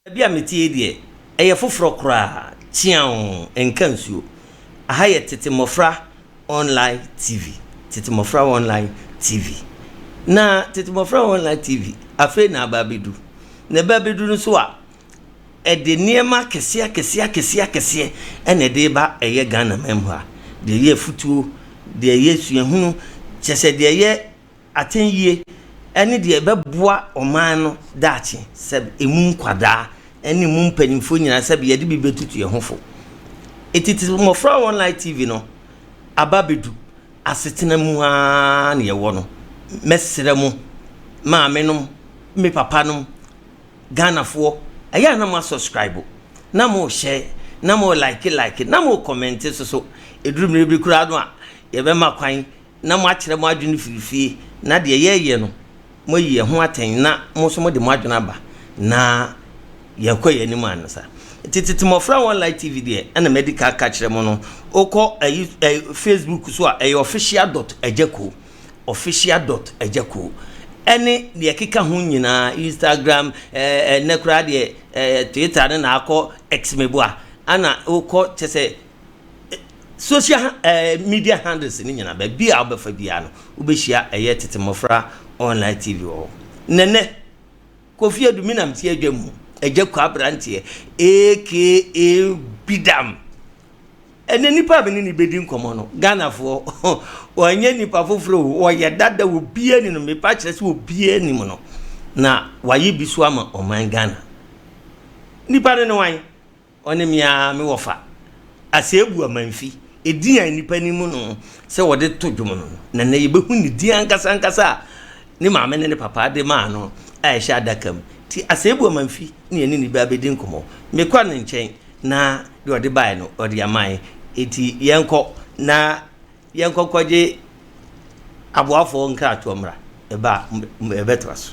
Baabi a mete yi deɛ, ɛyɛ foforɔ koraa, kyeaoo, ɛnka nsuo. Aha yɛ Tete Mmɔfra Online TV, Tete Mmɔfra Online TV. Na Tete Mmɔfra Online TV, afei na aba abɛdu. Na ɛba abɛdu no nso a, ɛde nneɛma akɛseɛ akɛseɛ akɛseɛ akɛseɛ ɛna ɛde reba ɛyɛ Ghana man mu ha. Deɛ ɛyɛ afutuo, deɛ ɛyɛ suahunu, kyerɛ sɛ deɛ ɛyɛ atɛnyie ne deɛ ɛbɛboa ɔman no daakye sɛ ɛmu nkwadaa ne mu mpanimfoɔ nyinaa sɛ yɛde bi bɛtutu yɛn ho fo. Ɛtiti Mmɔfra Online TV no aba bɛdu asetena mu ara na yɛwɔ no. Mɛsrɛ mo maame nom, me papa nom, Ghanafoɔ, ɛyɛ a na mo asubscribe, na mo share, na mo like like, na mo comment nso so. Ɛduru mmerɛ bi koraa no a, yɛbɛma kwan na moakyerɛ mo adwene firi fie, na deɛ yɛreyɛ no, moayi ɛho atɛn, na mo nso mode mo adwene aba, na yɛkɔ yɛn anim ansa. Nti Tete Mmɔfra Online TV deɛ, ɛna madi ka aka kyerɛ mo no, wokɔ ayi ɛ Facebook so a, ɛyɛ official dot agyako, official dot agyako, ɛne deɛ ɛkeka ho nyinaa, Instagram, ɛɛ ɛnɛ koraa deɛ ɛɛ Twitter no na akɔ X meboa, ɛna wokɔ kyɛ sɛ Social media handles no nyinaa, baabi a wobɛfa biara no, wobɛhyia ɛyɛ Tete Mmɔfra Online TV wɔ hɔ. Nɛnɛ, Kofi Adu, me nam te adwa mu, Agya Kwa aberanteɛ, aka Bidam. Ɛnɛ nipa a me ne ne bɛdi nkɔmmɔ no, Ghanafoɔ, ɔnyɛ nipa foforɔ o, ɔyɛ dada, obiara ni no, mepa kyerɛ sɛ obiara nim no, na wayɛ bi so ama ɔman Ghana. Nipa no ne wan? Ɔne me ara me wɔfa Aseebu Amanfi, edin a nnipa nim no sɛ wɔde to dwom no, na nnɛ yɛbɛhu ne din ankasa ankasa a ne maame ne ne papa de maa no a ɛhyɛ adaka mu. Nti Aseebu Amanfi ne yɛne ne ba bɛdi nkɔmmɔ. Mekɔ ne nkyɛn na deɛ ɔde baeɛ no ɔde ama yɛn. Enti yɛnkɔ na yɛnkɔ kɔgye aboafoɔ nkratoɔ mmra. Ɛba a yɛbɛtoa so.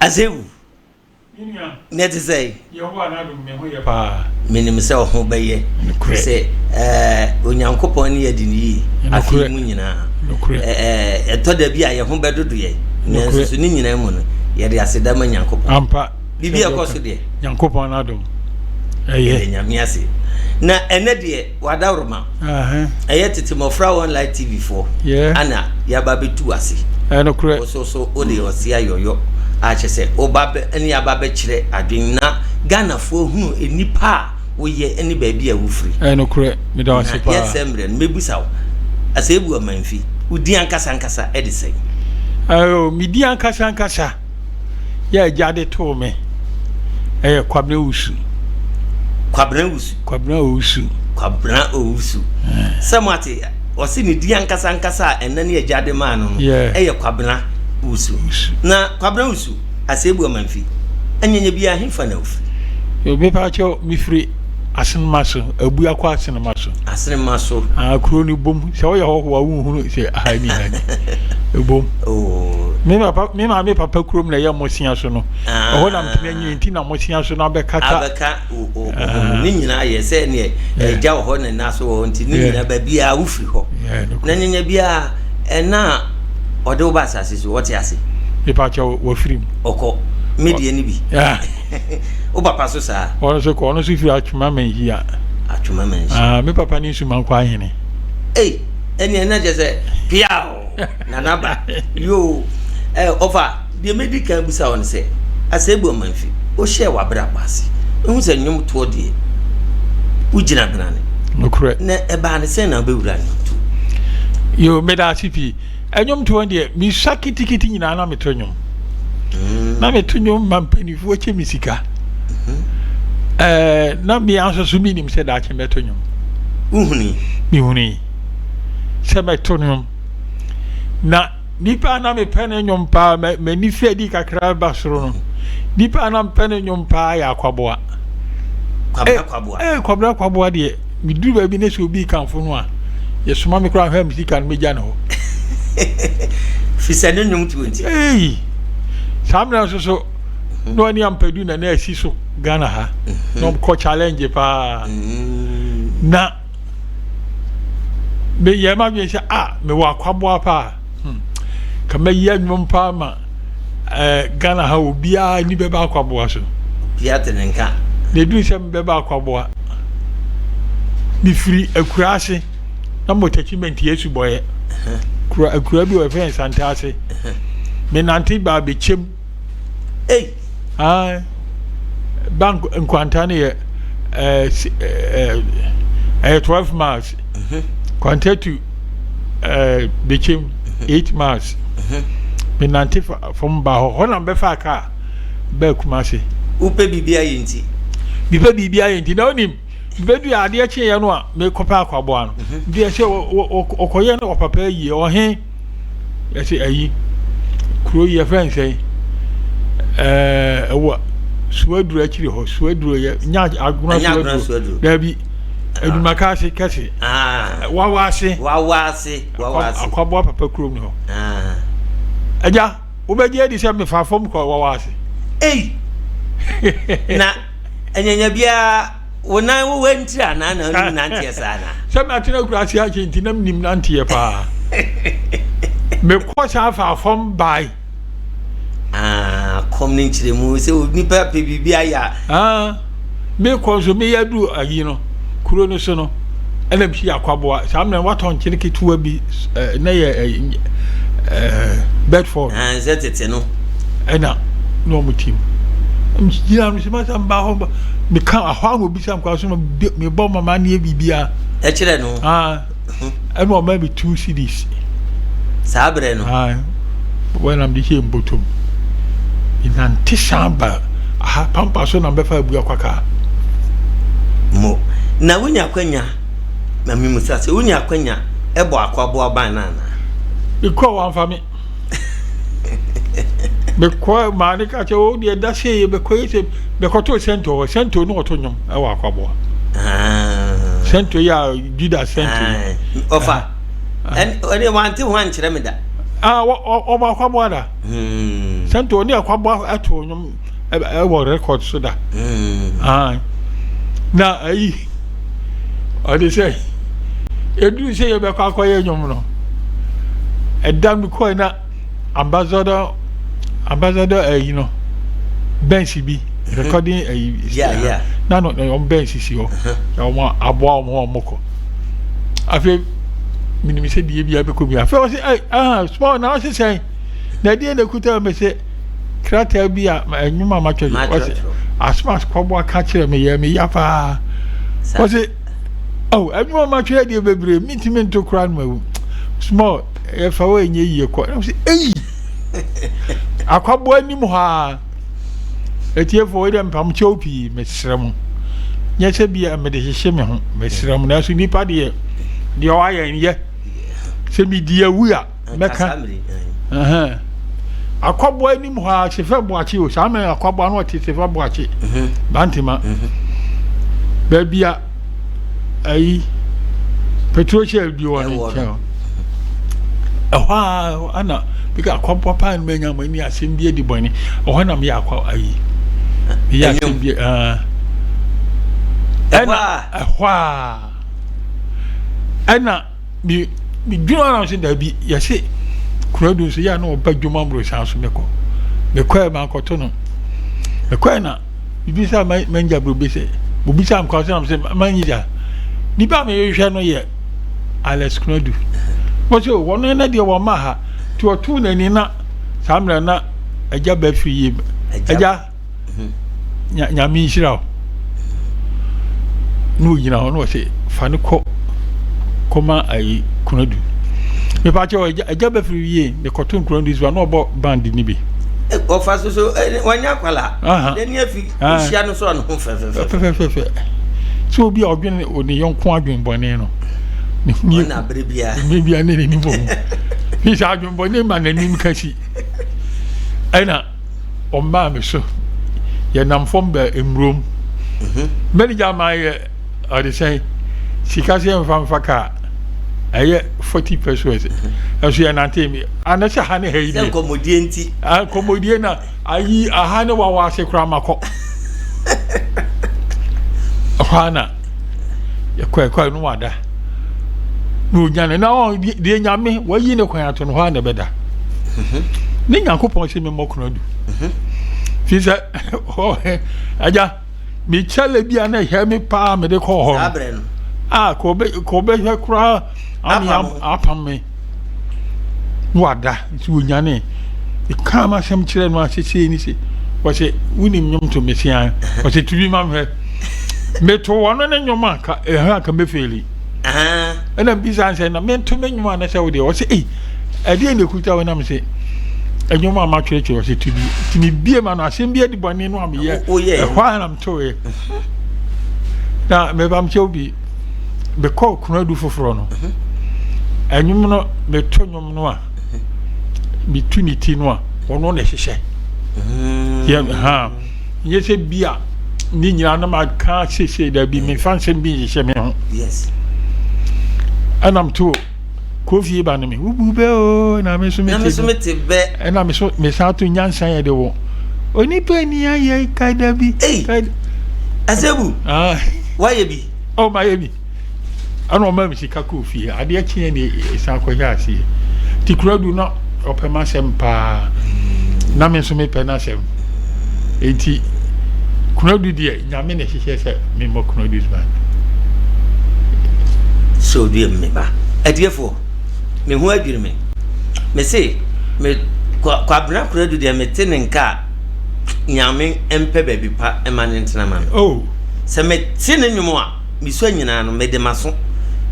Asewu, ne te sɛ. Yehowa n'adom me ho yɛ paa. Menim sɛ ɔho bɛyɛ. Sɛ ɛɛ Onyankopɔn ne yɛdi ne yie afe mu nyinaa. Ɛɛ ɛtɔ da bi a yɛn ho bɛdodo yɛn. Nanso so ne nyinaa mu no yɛde aseda ma Nyankopɔn. Ampa. Biribi a ɛkɔ so deɛ. Nyankopɔn n'adom. Ɛyɛ. Yɛde Nyame ase. Na ɛnɛ deɛ wadaworoma. Ɛyɛ tete mmɔfra online TV foɔ. Ana yaba bɛtu ase. Ɛnokorɛ. Woso so wode ɔse ayɔyɔ a kyɛ sɛ woba bɛ ne yaba bɛkyerɛ adwene na Ghanafoɔ hunu nnipa a woyɛ ne baabi a wofiri. Ɛnokorɛ. Meda wo ase paa. Na yɛnsɛ mmerɛ no mɛbusa wo. Asɛebu Amanfi, wo din ankasa ankasa ɛde sɛn? Ɛɛ, me din ankasa ankasa. yɛ agya de too me ɛyɛ Kwabena Owusu. Kwabena Owusu. Kwabena Owusu. Kwabena Owusu. Eh. Sɛ mo ate ɔsi ne din ankasa ankasa a ɛnɛ ne agya de maa no no ɛyɛ Kwabena Owusu. Na Kwabena Owusu Aseebu Amanfi anyanya bi ahefa na ofiri. Mepa kyɛw mefiri Asenema so, Abuakɔ Asenema so. Asenema so. Ah, kuro no bom. Sɛ woyɛ hɔhoɔ a wonhunu sɛ aha ni ha ni. Ebom. Oh. Me papa, me maame papa kurom na ɛyɛ Mosea so no. Ah. Ɛhɔ na metumi anyini nti na Mosea so no abɛkata. Abɛka o o o ne nyinaa yɛ sɛ neɛ ɛgya wɔ hɔ ne nan so wɔ hɔ nti ne nyinaa baabi a wofiri hɔ. Na nyanya biara ɛna a ɔde wo ba asase so ɔte ase. Mepa kyɛw wafiri mu. Ɔkɔ. Me deɛ ne bi. Wo papa so saa. Ɔno nso kɔ, ɔno nso firi Atwoma Manhyia. Atwoma Manhyia. Ah, me papa ne Nsumankwa ahene. Ei, ɛneɛ na kyerɛ sɛ piao nana ba yoo. Ɛ ɔfa deɛ mɛdi kan bisa wo no sɛ Asɛebu Amanfi wohyɛɛ w'abrabɔ ase mehu sɛ nnwom toɔ deɛ wogyina benane. Nokorɛ. Na ɛbaa ne sɛn na wobɛwura nnwomtoɔ? Yoo, meda ase pii. Nnwomtoɔ deɛ mesua kitikiti nyinaa na meto nnwom. Mm. Na meto nnwom ma mpanimfoɔ kyɛ me sika. Mm-hmm. Ɛɛ na mmea nso so menim sɛ daakye mɛto nnwom. Wohunui? Mehunui. sɛ mɛto nnwom. Na nipa a na mepɛ ne nnwom paa, m'ani fi adi kakra ba soro no, nipa a na mepɛ ne nnwom paa yɛ Akwaboa. Kwabena Kwaboa. Ee, Kwabena Kwaboa deɛ, meduru baabi ne sɛ obi kamfo no a, yɛsoma me koraa hwɛ me sika no mɛgya ne hɔ. Fi sɛ ne nnwom tuo nti. Ee, saa mmerɛ nso so, na ɔne Ampadu na na asi so Ghana ha. Na ɔkɔ challenge paa. Na meyɛɛ m'adwene sɛ a mewɔ akwaboa paa hmm. ka mɛyɛ nnwom paa ma eh, Ghana ha obiara ni bɛba akwaboa so. Obiara te ne nka. Na ɛduru sɛ mebɛba akwaboa mefiri akura ase na mɔtakyi mɛnti asubɔeɛ kura akura bi wɔ ɛfɛ nsante ase menante baa bɛkyɛm. Ei. Ae. Bank nkwanta no yɛ ɛɛ ɛyɛ 12 miles. Mhm. Kwanta to ɛɛ Bekyem 8 miles. Mhm. Menante fam ba hɔ. Hɔ na mbɛfa kaa bɛɛ Kumasi. Wopɛ biribi ayɛ nti. Mepɛ biribi ayɛ nti na onim bɛdu adeɛ kyeeɛ no a mekɔpɛ akwaboa no. Mhm. Deɛ sɛ ɔkɔyɛ no ɔpapa yie ɔhe. Yɛse ayi kuro yi yɛfrɛ no sɛn ɛɛ ɛwɔ suaduro akyiri hɔ suaduro yɛ nya agona suaduro daabi adwumaka ase kɛse ah. wawa ase wawa ase wawa ase akwaboa papa kurom ni hɔ ah. agya wobɛgye adi sɛ mefa fam kɔ wawa ase ei na anyanya biara Wo nan wo wantiri anaa na wonim nanteɛ saa na? Sɛ matena akuraase akyɛ nti na menim nanteɛ paa. Mekɔ saa fa fam bae. Ah, kɔm ne nkyerɛmu sɛ nipa pɛ biribi ayɛ a. Ah, mekɔ nso meyɛ du ayi no kuro no so no ɛna msi akwaboa saa mmerɛ watɔ nkyene ketewa bi na yɛ Bedford. Ah, sɛ tete no. Ɛna na wɔn tim. Gyina no sɛ masa mba hɔ meka ahɔ a na obisa nkwa so mebɔ mama ne yɛ biribiara. Ɛkyerɛ no. Ah, ɛna ɔma me 2 cedis. Saa berɛ no. Ah, wɔnam de hyɛ mbotom. Nante san ba aha pampa so na mbɛfa abua kwaka. Mo na wonya akwanya na memusa sɛ wonya akwanya ɛbɔ akwaboa ban no anaa? Mekɔ wamfa me. Mekɔ maa ne ka kyerɛ o deɛ da sɛ yɛ bɛkɔ yɛ sɛ bɛkɔto sɛnto hɔ sɛnto ne ɔto nnwom ɛwɔ akwaboa. Ah. Sɛnto yɛ a Juda sɛnto yi. Ah. Ɔfa ɛne wante ho ankyerɛ me da. Ah, ɔbɔ akwaboa da. Hmm. Sɛnto ɔne akwaboa ɛto nnwom ɛwɔ record so da. Hmm. Ah. Na ayi ɔde sɛ ɛduru sɛ yɛbɛkɔ akɔyɛ nnwom no ɛda no kɔe na ambassador ambassador ayi no bench bi recording ayi na no wɔn bench si hɔ na wɔn aboa wɔn ho wɔn kɔ afei menim sɛ deɛ bi abɛkɔ bi afei wɔsi ɛy ah small na ɔsi sɛn na ɛdeɛ na ekuta mi sɛ krataa bi a nnwom a matwerɛ wɔsi asoma kɔbɔ aka kyerɛ me yɛ me ya paa wɔsi oh nnwom a matwerɛ deɛ bebree mintimi nto koraa no ma wu small yɛfa wo ɛnyɛ yie kɔ ɛna sɛ eyi akwaboa anim hɔ a etiefo wei dɛ mpamkyɛw pii mesrɛ mo nyɛ sɛ bi a mede hyehye me ho mesrɛ mo nanso nipa deɛ deɛ ɔayɛ nyɛ sɛ medi awu a mɛka akwaboa anim hɔ a sefɛ boakye o saa mɛ akwaboa no ɔte sefɛ boakye bantema baabi a ayi petrol shell bi wɔ ne nkyɛn ɛhɔ a ana bika akwaboa paa no manya mo ani asɛm bi adi bɔne ɛhɔ na meyɛ akwa ayi meyɛ asɛm bi ɛna ɛhɔ a ɛna me medwene ara sɛ daabi yɛse kuradu nso yɛ a na ɔba dwom amorosan so mekɔ mekɔɛ mankɔto no mekɔɛ na bibisa mangya bro bi sɛ obisa mkɔ sɛ nam sɛ mangya nipa a mehwehwɛ no yɛ Alex Kuradu wɔsɛ wɔn na deɛ wɔn ma ha nti ɔtoo n'ani na saa mmerɛ na agya bɛfiri yie agya Nyame nhyira wo. Na ogyina hɔ na ɔse fa no kɔ kɔma ayi Konadu. Mepa kyɛw agya agya bɛfiri yie mekɔto Konadu so a na ɔbɔ band ni bi. Ɔfa so so wanya akwala. N'ani afi ohyia no so a ne ho fɛfɛfɛ. Fɛfɛfɛ. Sɛ obi a ɔdwene ne yɔnko adwen bɔne no. Ne ho yɛ Ɔna abere biara. Mmere biara ne n'anim wɔ mu. Fi sɛ adwembɔne ma n'anim kasi. Ɛna ɔmaa me so. Yɛnam fam bɛ mmurom. Manager ma yɛ ɔde sɛn sika sɛ yɛmfa mfa kaa ɛyɛ 40 pesos. Ɛso yɛnante mi anasɛ ha ne ha yi Sɛ deɛ. nkɔmmɔdie nti. Nkɔmmɔdie na ayi aha ne wawa ase koraa makɔ. Ɛhɔ ara na yɛkɔ ɛkɔ no wada na onyane na ɔ deɛ nyame wayi ne kwan ato no hɔ ara na ɛbɛda mhm. ne nyankopɔn sɛ memmɔ kono adu mhm. fi sɛ agya mekyɛlɛ bi a na ɛhwɛ me paa mede kɔɔ hɔ no a kɔbɛhwɛ koraa apam me na wada nti ɔnyanee. Mekaa m'asɛm kyerɛɛ no ase sei ne sei. Ɔse wonim nnwom to? Mese ae. Ɔse to bi ma mehwɛ. Meto ɔno ne nnwom a ka ɛhɔ a ka mɛfeeli. Ɛna mbisa sɛ na mento me nnwom a na sɛ wo deɛ ɔse ei ɛdeɛ na ɛkuta wo na mese nnwom a matwerɛtwerɛ ɔse to bi. Nti mebie ma no asɛm bi adi bɔne no a meyɛ ɛhɔ a na metoeɛ. Na meba mekyɛw bi mekɔɔ kunadu foforɔ no ɛnwom no meto nnwom no a metu ne ti no a ɔno na ɛhyehyɛ yɛ ha nyɛ sɛ bi a ne nyinaa na maka sese da bi mefa nsɛm bi nhyehyɛ me ho ɛna meto kofie ba no me wobu bɛ o na me so mete bɛ ɛna me so mesan to nyansa yɛ de wɔ onipa ni ayɛ kada bi asɛbu wayɛ bi Oh, mayɛ bi. Ɛna ɔmaa me sika kɔɔ fie. Adeɛ kyeeɛ ne ɛsan kɔhyɛ aseɛ. Nti Kuradu na ɔpɛ m'asɛm paa. Na me nso mepɛ n'asɛm. Enti Kuradu deɛ Nyame na ɛhyehyɛ sɛ memmɔ Kuradu band. Sɛ odua mu me ba. Atiefoɔ, me ho adwiri me. Me se, me Kwabena Kuradu deɛ mete ne nka a, Nyame mpɛ baabi pa mma no ntena ma me. Oh. Sɛ mete ne nnwom a, mesua nyinaa no, mede m'aso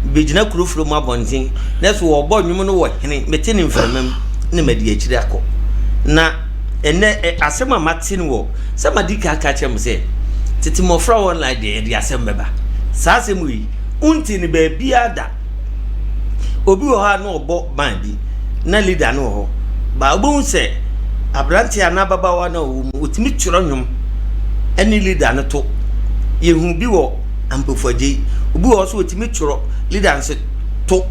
bɛgyina kuro furo mu abɔnten, na so wɔbɔ nnwom no wɔ hene, mete ne mframa mu, na madi akyiri akɔ. Na ɛnɛ asɛm a mate no wɔ, sɛ madi kan aka akyerɛ mo sɛ, tete mmɔfra online deɛ yɛde asɛm bɛba. Saa asɛm wei, wonte no baabiara da. Obi wɔ hɔ a na ɔbɔ ban bi, na leader no wɔ hɔ. Ba wobɛhu sɛ aberanteɛ anaa ababaawa no a ɔwɔ mu, ɔtumi twerɛ nnwom ne leader no to. Yɛhu bi wɔ Ampofo Agyei. Obi wɔ hɔ nso ɔtumi twerɛ leader no sɛ to,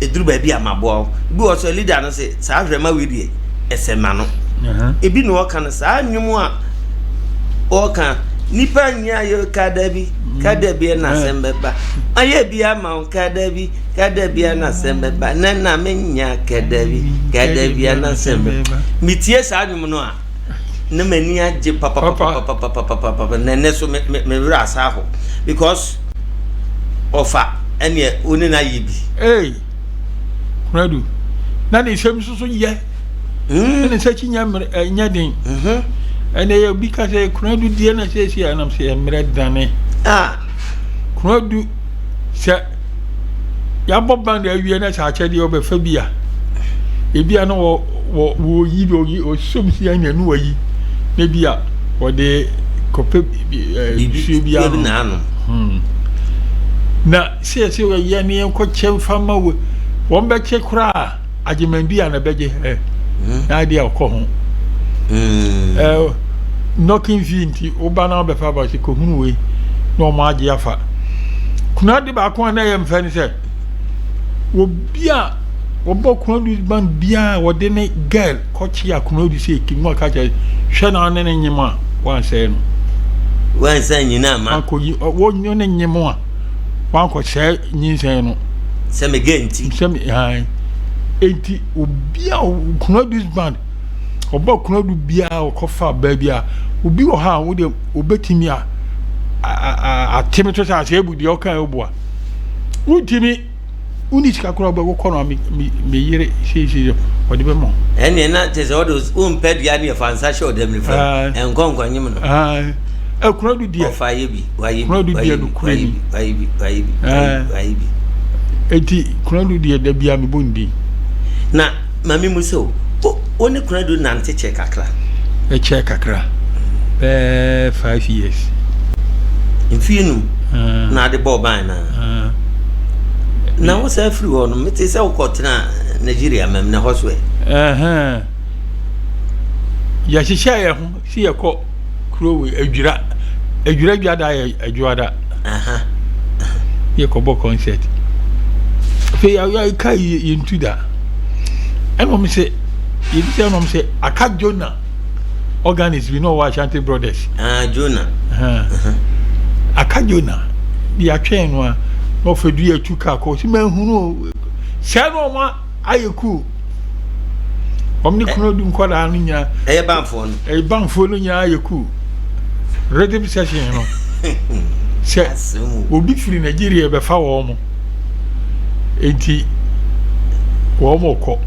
ɛduru baabi a maboa wo. Obi wɔ hɔ nso leader no sɛ saa hwɛma wei deɛ ɛsɛ ma no. Ebi na ɔka no saa nnwom a ɔka nipa nyɛ ayɛ kada bi kada bi ɛna asɛm bɛba ayɛ bi ama wo kada bi kada bi ɛna asɛm bɛba na na menya kada bi kada bi ɛna asɛm bɛba metie saa nnwom no a na m'ani agye papapapapapapapa na ɛnɛ so me me me werɛ asa aho because ɔfa ɛneɛ wo ne no ayɛ bi. Hey, Kunadu, na ne nsɛm nso so yɛ. Mm. Ne nsa kyi nyɛ mmerɛ eh, nyɛ den. Mm-hmm. Ɛnna yɛ obi ka sɛ Kunadu deɛ na siesie anam sɛ mmerɛ dane. Ah. Kunadu sɛ yɛabɔ band awie na sɛ akyɛdeɛ ɔbɛfa bi a ebi a na wɔ wɔ wɔyi bi ɔyi ɔsom si ɛna no wɔyi na bi a wɔde kɔpɛ ɛɛ nsuo bi ano hmm. Na sɛ yɛsɛ yɛyɛ ne yɛn kɔ kyɛ nfa ma wɔ wɔn bɛkyɛ koraa agyemandi a na bɛgye ɛ hmm. Na adeɛ a ɔkɔ ho hmm. ɛɛ knocking fee nti woba na wɔbɛfa aba sɛ kɔhunu wei na wɔn agye afa kunade baako a na ɛyɛ mfɛ ne sɛ obi a wɔbɔ kunadu ban biara wɔde ne girl kɔkye a kunadu sɛ ekim na ɔka kyerɛ hwɛ na ɔne ne nyem a wansɛe no wansɛe nyina ma wankɔyi wɔne ne nyem a wankɔsɛe nyinsɛn no sɛ me girl nti sɛ me han enti obi a kunadu ban ɔbɔ kunadu biara ɔkɔfa baa bi a obi wɔ ha a wode obetumi a ateme to sɛ asɛ ebu deɛ ɔka eboa wontumi wonni sika koraa wobɛkɔ kɔ no a me yere seesei ɔde bɛma wo. Ɛnneɛ na kyerɛ sɛ ɔde wompɛ dua ne ɛfa nsa hyɛ ɔdam nifa ɛnkɔ nkɔnyem no. Ɛkura du deɛ. Ɔfa ayɛ bi wayɛ bi wayɛ bi wayɛ bi wayɛ bi wayɛ bi wayɛ bi. Eti kunadu deɛ da bia mebɔ ne din. Na maame mu sɛ o wo ne kunadu nante kyɛ kakra. Ɛkyɛ kakra bɛɛ 5 years. Mfie num na ade bɔɔ ban na. Na wo san firi hɔ no, mete sɛ wokɔtena Nigeria mam na hɔ so ɛ? Ɛhɛn. Yɛhyehyɛ yɛn ho sɛ yɛkɔ kuro wei Adwira. Adwira dwada yɛ Adwoada. Yɛkɔbɔ concert. Afei yɛka yɛntu da. Ɛna wɔn sɛ yɛbisa ɛna wɔn sɛ aka Jonah organist bi na ɔwɔ Ashanti Brothers. Ah, Jonah. Aka Jonah. Bi atwɛn no a na ɔfɛ du yɛ tu kaa kɔ sɛ mahunu o. Sɛ na wɔn ayɛ cool. Wɔn ne kunu du nkwadaa no nyinaa. Ɛyɛ banfoɔ no. Ɛyɛ banfoɔ no nyinaa ayɛ cool. Rhythm section no. Sɛ obi firi Nigeria bɛfa wɔn mo. Enti wɔn mo kɔ.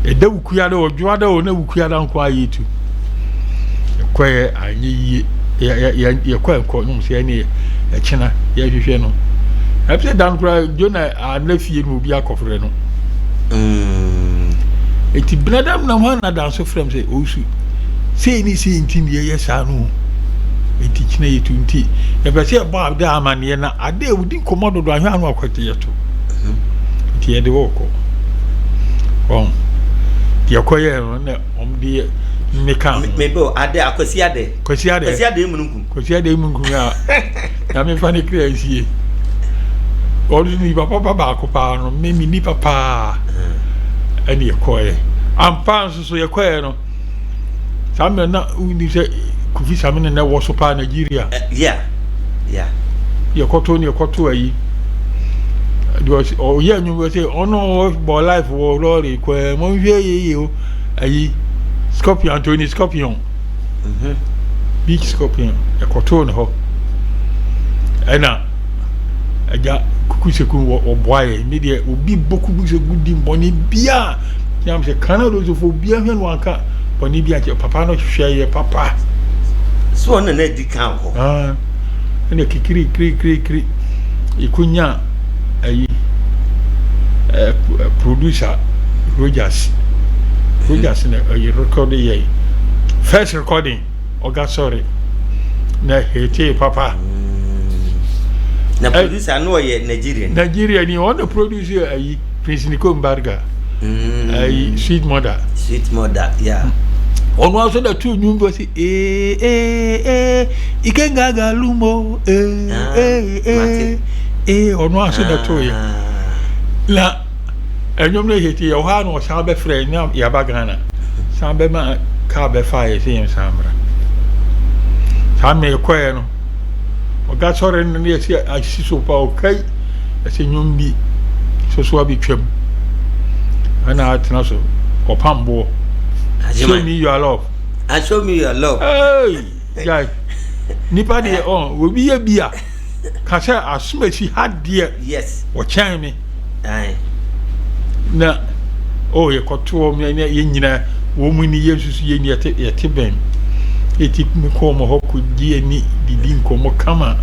Ɛda wukuada o, dwoada o, na wukuada nko ayɛ tu. Yɛkɔɛ anyɛ yie. Yɛkɔɛ nkɔ nom sɛ ɛne ɛkyena yɛhwehwɛ no. Ɛfisɛ dan koraa Jonah anna fie no obi akɔfrɛ no. Eti benadam nam hɔ na danso frɛ m sɛ owusu sei ne sei nti ne yɛyɛ saa no eti kyena yɛtu nti yɛpɛ sɛ yɛbɔ ade amanneɛ na ade a wodi nkɔmmɔ dodo ahwɛ ano akɔte yɛto nti yɛde wɔkɔ wɔn yɛkɔyɛɛ no na wɔn de yɛ mmeka ho. Mebe ade akwasi ade. Kwasi ade. Kwasi ade mununkum. Kwasi ade mununkum a nyame fa ne kra nsie. Ɔno nipa papa baako paa no me me nipa paa ɛne yɛkɔɛ. Ampa nso so yɛkɔɛ no saa mmerɛ na wonim sɛ Kofi Samini na ɛwɔ so paa Nigeria. Yeah. Yeah. Yɛkɔto ne yɛkɔto ayi. Deɛ ɔyɛ nnwom sɛ ɔno bɔ life wɔ lɔɔre kwan mu nhwɛ yie o ayi Scorpion Anthony Scorpion. Mhm. Beach scorpion ɛkɔtoo ne hɔ ɛna agya kukuseku wɔ ɔboa yɛ ne deɛ obi bɔ kukuseku di bɔne bia yam sɛ kana do sofo obi ahwɛ no anka bɔne bi ankyɛ papa no hwɛ yɛ papa. So ɔno na adi kan hɔ. Ah, ɛna kikiri kiri kiri kiri ekonya ayi eh, producer Rogers Rogers na ɔyɛ record yɛ first recording ɔga sɔre na hete papa. Na producer no ɔyɛ Nigerian. Nigeria ni ɔno produce ayi Prince Nico Mbarga. Ayi Sweet Mother. Sweet Mother yeah. Ɔno aso na tu nnwom bi ɔsi ee ee ee ikenga galumo ee ee ee ee ɔno aso na tu yɛ na. Ɛnwom no hit yɛ hɔ a na ɔsan bɛfrɛ na yɛaba Ghana san bɛma kaa bɛfa yɛ sɛ yɛn san mmra saa mmerɛ yɛkɔɛ no ɔga sɔre no ne yɛsi asi so pa ɔkai ɛsɛ nwom bi soso abɛtwam ɛna atena so ɔpam boɔ show me your love. I show me your love. Hey, guy nipa deɛ ɔn obi yɛ bi a ka sɛ asomasi ha deɛ yes wɔkyɛn me Ae. Na oh yɛkɔto wɔn ne yɛn nyinaa wɔn mu ni yɛn nso so yɛn ni yɛte yɛte bɛn eti me kɔ wɔn hɔ kɔgye ani didi nkɔmmɔ kama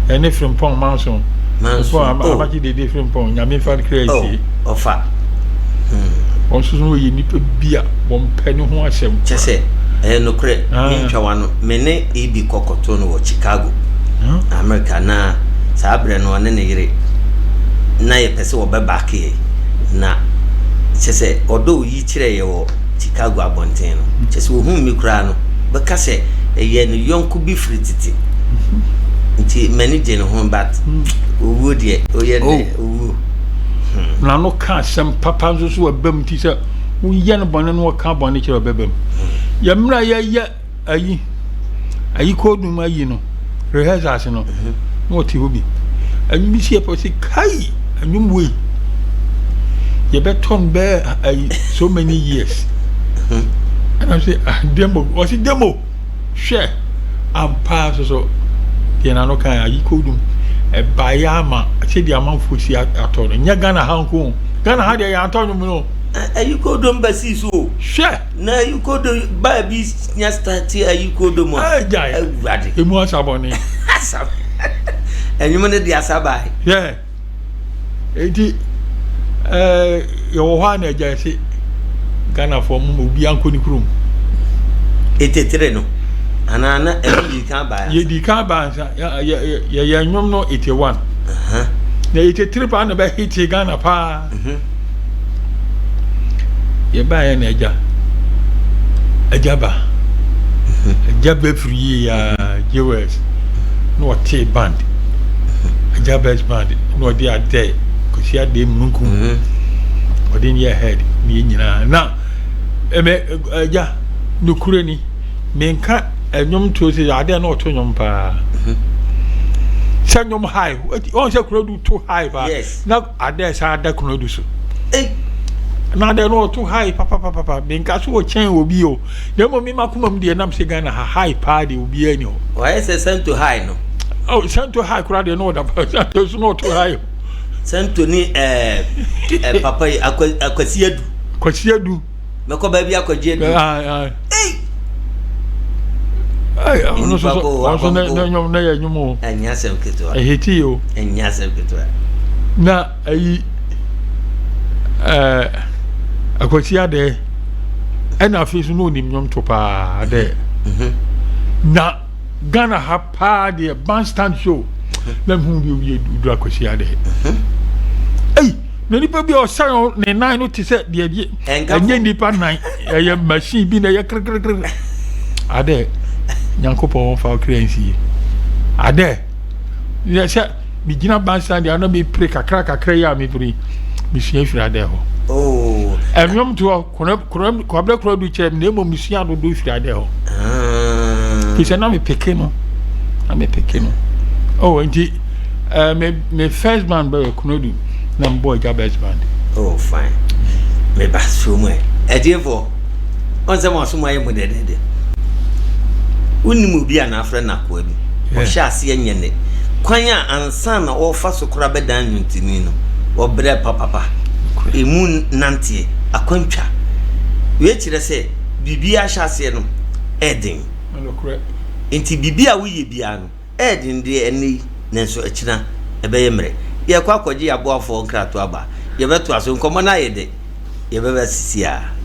ɛne Frimpong Manson Manson oh amakye dede Frimpong nyame nfa no kra nsie oh ɔfa hmm. Wɔn nso so wɔyɛ nipa bi a wɔn pɛ ne ho asɛm kyɛ sɛ ɛyɛ nokorɛ ah. Mentwa wano me ne Ibi kɔkɔto no wɔ Chicago America na saa berɛ no ɔne ne yere na yɛpɛ sɛ wɔbɛbaake yɛn na kyɛ sɛ ɔdɔ oyi kyerɛ yɛ wɔ Chicago abɔnten no kyɛ sɛ ohun mi koraa no bɛka sɛ ɛyɛ ne yɔnko bi firi tete nti m'ani gye ne ho but owuo deɛ oyɛ dɛ oh. Owuo hmm. Na no ka asɛm papa nso so ɛbam ti sɛ woyɛ no bɔne no wɔka bɔne kyerɛ ɔbɛbam yɛ mmerɛ yɛyɛ ayi ayi kɔɔdum ayi no rehearsals no na ɔte hɔ bi ɛnwom bi si yɛ pɔ sɛ kai ɛnwom wei yɛbɛtɔ no bɛɛ ayi so many years ɛna sɛ ah demo ɔsi demo hwɛ ampa so so deɛ n'ano kan ayi kɔɔdum ɛbaeɛ ama sɛdeɛ amanfoɔ si atɔ no nyɛ Ghana ha nko Ghana ha deɛ yɛantɔ nwom no ayi kɔɔdum ba sii so o hwɛ. Na ayikodo baa bi nya starte ayikodo mu a. Agyae. Awurade. Emu asabɔne. Asa. Ɛnwom no de asa bae. Hwɛ. Enti ɛɛ yɛwɔ hɔ a na agyae se Ghanafoɔ mo ma obi ankɔ ne kurom. Etetere no. Anaa na ɛno di kan baa ansa. Yɛdi kan baa ansa. Yɛyɛ nnwom no 81. Na 83 paa na bɛhete Ghana paa. Yɛbaeɛ na agya agya ba agya bɛfiri yie yaa JOS na ɔtee band agya best band na ɔde adɛ kɔsi adɛ mununkum ɔde ne yɛ head ne yɛ nyinaa na ɛmɛ agya nokorɛ ni menka ɛnwom to sɛ adɛ na ɔto nwom paa sɛ nwom high ɔn sɛ kuro du to high paa na Adɛ saa da kunu adu so. Ei! Na adɛ no ɔto high papapapa. Menka so ɔkyɛn obi o. Na mmom me makoma mu deɛ nam sɛ Ghana ha high paa deɛ obiara ni hɔ. Wayɛ sɛ Santo high no. Oh, Santo high koraa deɛ na ɔda pa. Santo so na ɔto high o. Santo ne ɛɛ eh, papa yi Akwasi Adu. Kwasi Adu. Mɛkɔ baabi akɔgye adu. Ei! Ɔno nso so ɔno nso ne ne nnwom ne yɛ nnwom o. Ɛnyɛ asɛm ketewa. Ɛhiti o. Ɛnyɛ asɛm ketewa. Na ayi ɛɛ Akwasi Adɛ ɛna afei so na onim nnwom to paa dɛ. Mhm. Na Ghana ha paa deɛ bandstand show na mehu bi obi duru Akwasi Adɛ. Mhm. Ei! Na nipa bi a ɔsan ne nan no te sɛ deɛ deɛ ɛnyɛ nipa nan ɛyɛ machine bi na ɛyɛ kirikirikiri adɛ nyankopɔn wɔn fa ɔkra nsie adɛ yɛ sɛ megyina bansan deɛ ana mepere kakra kakra yi a mepere mesua firi adɛ hɔ oh. ɛnwom toɔ kwabrɛ kora du kyerɛ me na mmom mesua dodo firi adɛ hɔ ah. fi sɛ na mepeke no na mepeke no oh nti uh, me me first band bɛyɛ Konadu na mebɔ agya best band. Oh fine meba so mu ɛ atiefoɔ ɔn sɛ mo asom ayɛ mo dɛdɛdɛ wonim obi a n'afrɛ no akoa bi ɔhyɛ aseɛ nyɛ ne kwan a ansa na ɔrefa so koraa bɛdan nnwontoni no ɔbrɛ papapa emu nanteɛ akwantwa wei kyerɛ sɛ biribi ahyɛ aseɛ no ɛden nti biribi a woyɛ biara no Ɛyɛ den deɛ ɛnnɛ yi, nanso akyina ɛbɛyɛ mmerɛ. Yɛrekɔ akɔgye yɛn aboafoɔ nkratoɔ aba. Yɛbɛtoa so. Nkɔmmɔ no ayɛ dɛ. Yɛbɛba sisi ara.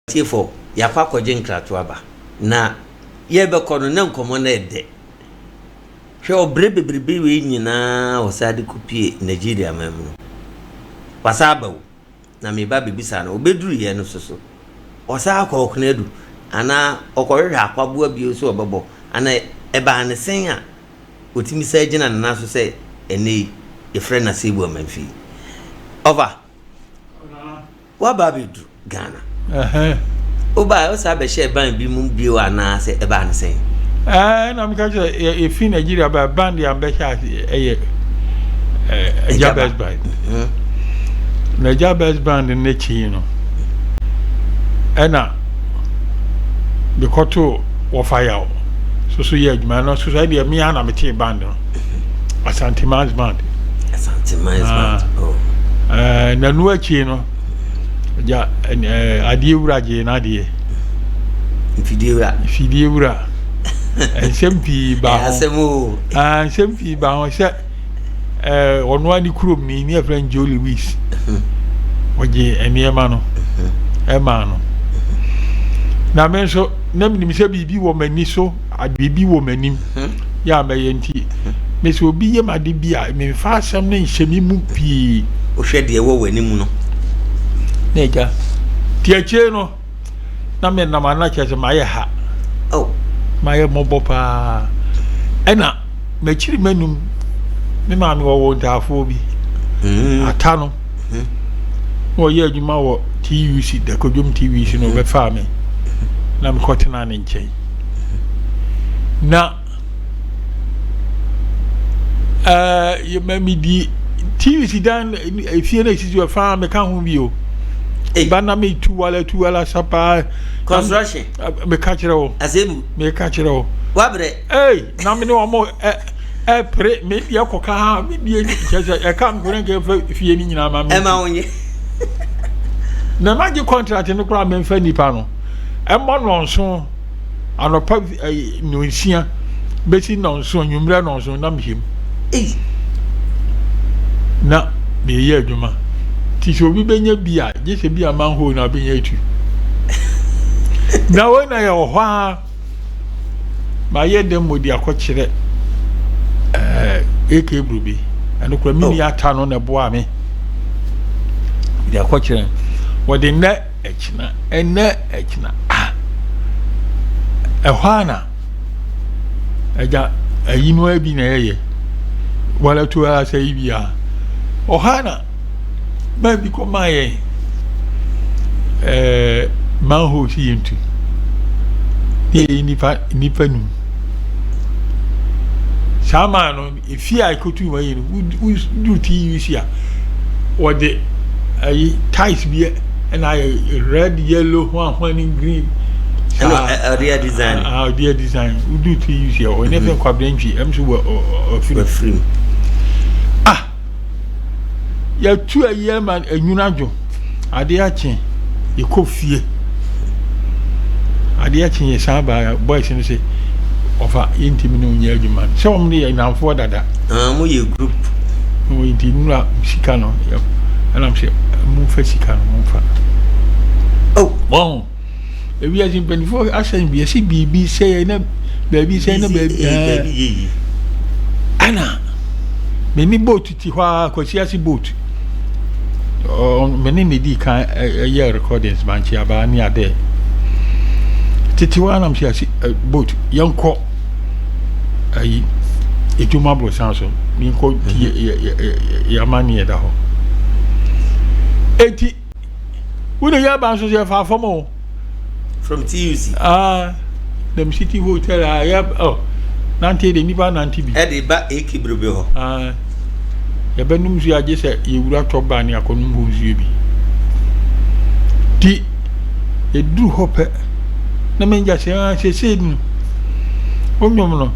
Atiefo, yɛakɔ akɔgye nkratoɔ aba, na yɛrebɛkɔ no, na nkɔmmɔ no yɛ dɛ. Hwɛ ɔbrɛ bebrebe wei nyinaa a ɔsan de kɔpue Nigeria man mu no, wasan aba o. Na mereba abɛbisa no, ɔbɛduruiɛ no nso so, ɔsan akɔ Ɔkonadu anaa ɔkɔhwehwɛ akwaboa bio sɛ ɔbɛbɔ anaa ɛbaa ne sɛn a ɔtumi san gyina ne nan so sɛ ɛnɛ yi yɛfrɛ no Asebu Amanfi. Ɔfa, woaba abɛdu Ghana. Wobaeɛ wosan bɛhyɛɛ band bi mu bio anaasɛ ɛbaa no sɛn? Ɛɛ na meka kyerɛ yɛfi Nigeria ba band a mbɛhyɛ ase ɛyɛ Agya Best Band. Mhm. Na Agya Best Band no akyi no ɛna mekɔtoo wɔfa yaw so so yɛ adwuma no so so ɛdeɛ me ara na metee band no Asante Mans Band. Asante Mans Band. Ah. Oh. Uh, na no akyi no gya uh, adeɛ wura gyee n'adeɛ. Mfidie wura. Mfidie wura. Nsɛm pii ba ho. Asɛm o. Ah, nsɛm pii ba ho sɛ ɛɛ ɔno ani kurom ni ne yɛfrɛ no Joe Lewis. Ɔgye nneɛma no ɛmaa no. Na me nso na menim sɛ biribi wɔ m'ani so biribi wɔ m'anim yɛ a mɛyɛ nti mesɛ obi yɛ m'ade bi a memfa asɛm no nhyɛ me mu pii. Wohwɛ deɛ ɛwɔ w'anim no. Na agya nti akyire no na menam ana kyerɛ sɛ mayɛ ha. Oh. Mayɛ mmɔbɔ paa. Ɛna m'akyiri m'anum me maame wɔwɔ ntaafoɔ bi. Mm. Ata no. Mm. Na ɔyɛ adwuma wɔ TUC, Dakodwom TUC na ɔbɛfaa me. Na mekɔtenaa ne nkyɛn. Na ɛɛ ma medi TUC dan efie na esisi hɔ faa meka ho bi o. Ba na metu wala tu wala sa paa. Construction. Meka kyerɛ wo. Asebu. Meka kyerɛ wo. Wabrɛ. Ei, na me ne wɔn ɛ ɛpere me deɛ kɔka ha me deɛ kyerɛ sɛ ɛka me kora nka ɛfa fie no nyinaa ma me. Ɛma wo nye. Na magye contract no koraa memfa nipa no. Ɛmmɔ nnɔnson anɔpa ɛyi nnɔnsia bɛsi nnɔnson anwummerɛ nnɔnson na mehyɛ mu. Ei. Na meyɛ adwuma. Nti sɛ obi bɛnya bi a gye sɛ bi a manhole na ɔbɛnya atu. Na wei na yɛwɔ hɔ ara. Mayɛ dɛm mo de akɔkyerɛ ɛɛ AK Brubi. Ɛno kora me nua ata no na ɛboaa me. De akɔkyerɛ. Wɔde nnɛ ɛkyena, ɛnnɛ ɛkyena. Ah! Ɛhɔ ara na agya ayi no ara bi na ɛyɛ. Wala tu ara sɛ yi bi a. Ɔhɔ ara na man bi kɔ maa yɛn ɛɛ manhole si yɛn tu. Ne yɛyɛ nipa nipa num. Saa man no efie a ekotu wɔn yi no woduru TUC a wɔde ayi tiles bi ɛna ayɛ red yellow hwan hwan ne green. Ɛna ɔde yɛ design. Ɔde yɛ design woduru TUC a ɔne fɛn kwabena ntwi ɛm so wɔ ɔfiri mu. Ah yɛtu ayi ama enwunu adwo adeɛ akye yɛkɔ fie adeɛ akye yɛ san ba boys no sɛ ɔfa yɛntumi ne onyɛ adwuma no sɛ wɔn de yɛ nnamfoɔ dada. Ah, mo yɛ group. Wɔn nti nura sika no ɛnam sɛ momfa sika no momfa. Oh. Wɔn ewiase mpanimfoɔ asɛm bi yɛsi biribi sɛ yɛ na baabi sɛ na baabi ɛɛ ɛna me ne boat ti hɔ ara Kwasi ase boat ɔ me ne ne di kan ɛyɛ recordings bankye abaa ne adɛ tete hɔ ara na me ase boat yɛnkɔ ayi edwuma aborosan so yɛnkɔ ti yɛ yɛ yɛ yɛ ama ne yɛ da hɔ eti. Wo ne yɛ ba nso yɛ fa fam o. From TUC. Ah, dem city hotel a yɛ oh. Nante de nipa nante bi. Ɛde ba AK Brobe hɔ. Ah. Yɛbɛnum nsuo agye sɛ yɛwura tɔ ba ne akɔnum hɔ nsuo bi. Ti yɛduru hɔ pɛ na mengya sɛ ah sesei no wo nnwom no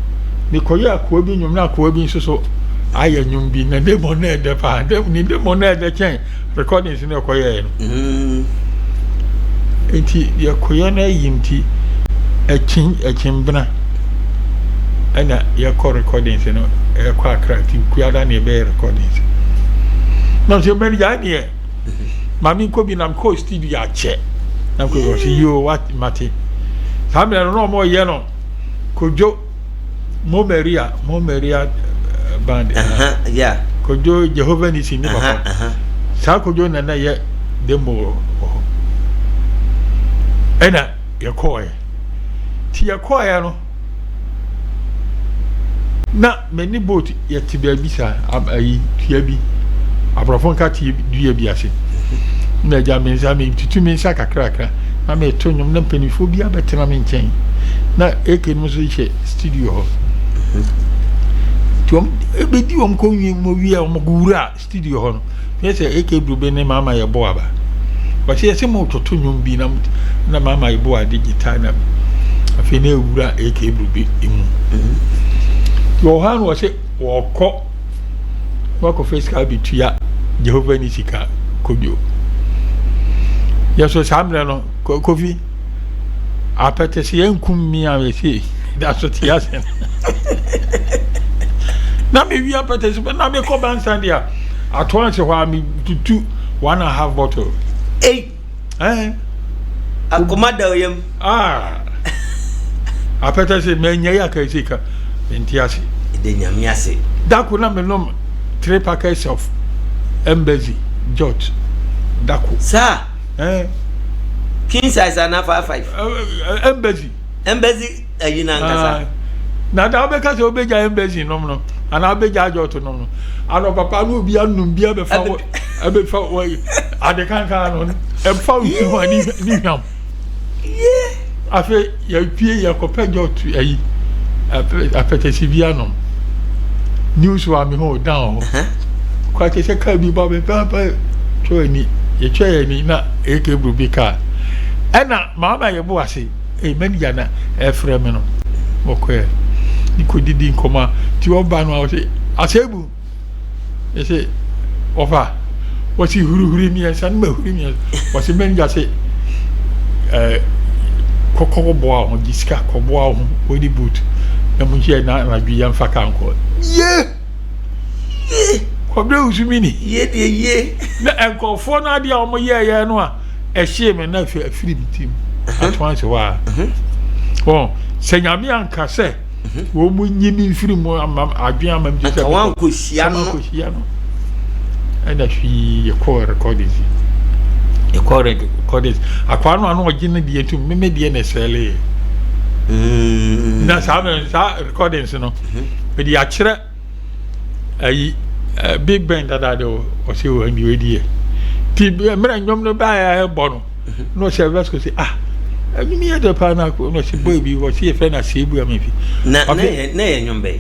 mekɔyɛ akoa bi nnwom na akoa bi nso so ayɛ nnwom bi na ne mmɔ na ɛdɛ paa ne mmɔ na ɛdɛ kyɛn recordings no ɛkɔyɛɛ no mm. nti yɛkɔyɛ no ayi nti ɛkyin ɛkyinbena ɛna yɛkɔ recordings no ɛkɔ akra nti kuada na yɛbɛyɛ recordings na sɛ manager ɛneɛ maame nkɔ bi nam kɔ studio akyɛ na nkɔ bi ɔsɛ yoo wat mate saa mmerɛ no na ɔmo yɛ no kodwo Mo Maria, Mo Maria eh, band. Uh -huh, yeah. Kojo Jehovah Nisi ne papa. Uh -huh. Saa Kojo na na yɛ demo wɔ hɔ. Ɛna yɛkɔɔɛ. Ti yɛkɔɔɛ no. Na me ne boat yɛte baabi saa, ayi, dua bi, aborɔfo nkateɛ dua bi ase. Na agya me nsa, metutu me nsa kakrakra, na meto nnwom, na mpanimfoɔ bi abɛtena me nkyɛn. Na AK no nso hyɛ studio hɔ. Nti wɔn ebedi wɔn kɔ wie mu wie a wɔn wura Studio hɔ no, meyɛ sɛ AK Brube ne Mama Yeboah aba. Wɔse yɛse mo toto nnwom bi na na Mama Yeboah de guitar na afei na ewura AK Brube mu. Nti wɔ hɔ a na wɔse wɔkɔ na wakɔfa sika abetua Jehovah ne sika kodwo. Yɛso saa mmerɛ no Kofi Apɛtɛ sɛ yɛnkum me a yɛse da so te ase. Na mewi apɛtɛ sɛ na mekɔ bansan deɛ ato ase hɔ a metutu 1½ bottle. Ei! Eh. Akoma da oyam. Ah. Apɛtɛ sɛ manya yi aka sɛ ka mente ase. Ɛda nyame ase. Dako na menom 3 packets of embassy jot dako. Saa. Eh. King size ana 5 5. Embassy. Embassy ayi na nkasa. Ah. Na da wobɛka sɛ wobɛgya embassy nom no anaa wobɛgya adwɔto nom no anɔ papa no obi anom bi abɛfa wɔ abɛfa wɔ ade kankan no ɛmfa wo ho ani ne hwam. Afei yɛpie yɛkɔpɛ dwɔto ayi apɛtɛsi bi anom. News wa me ho down hɔ. Kwa kyɛ sɛ kaa bi ba bɛ pɛpɛ twɛ ani yɛtwa yɛn ani na AK buru bi kaa ɛna maama yɛ bo ase ee manager na ɛfrɛ me no mɔkɔɛ ne kɔdidi nkɔmɔ a ti ɔba no a ɔsɛ asɛbu ɛsɛ ɔfa wɔsi hurihuri mmiɛnsa ne ma huri mmiɛnsa wɔsi manager sɛ ɛɛ kɔkɔ boa ho gye sika kɔboa ho wɔde boot na mo nhyɛ na anadwo yɛn fa kaa nkɔ yie. Yie. Kwabena Owusu mini. Yie deɛ yie. Na nkurɔfoɔ no adeɛ a wɔyɛɛyɛ no a ɛhyee me na afei afiri me tirim ato ase hɔ a. Wɔn sɛ nyame anka sɛ wɔn mu nyi me mfiri mu ama adwene ama me ti sɛ wankɔhyia no. Wankɔhyia no. Ɛna hwii yɛkɔɔ recordings yi. Yɛkɔɔ recordings. Akwaa no ano ɔgye ne deɛ ntum meme deɛ na ɛsɛleeɛ. Na saa saa recordings no mede akyerɛ ayi big ben dada de ɔsɛ wɔ ɛndi wɔ ɛdi yɛ ti mmerɛ nnwom no baeɛ a ɛbɔ no na ɔsɛ vasco sɛ ah ɛnwom yɛ dɛ paa na na ɔsɛ boy bi ɔsɛ yɛfrɛ no aseebu amefi na na yɛ na yɛ nnwom bɛyi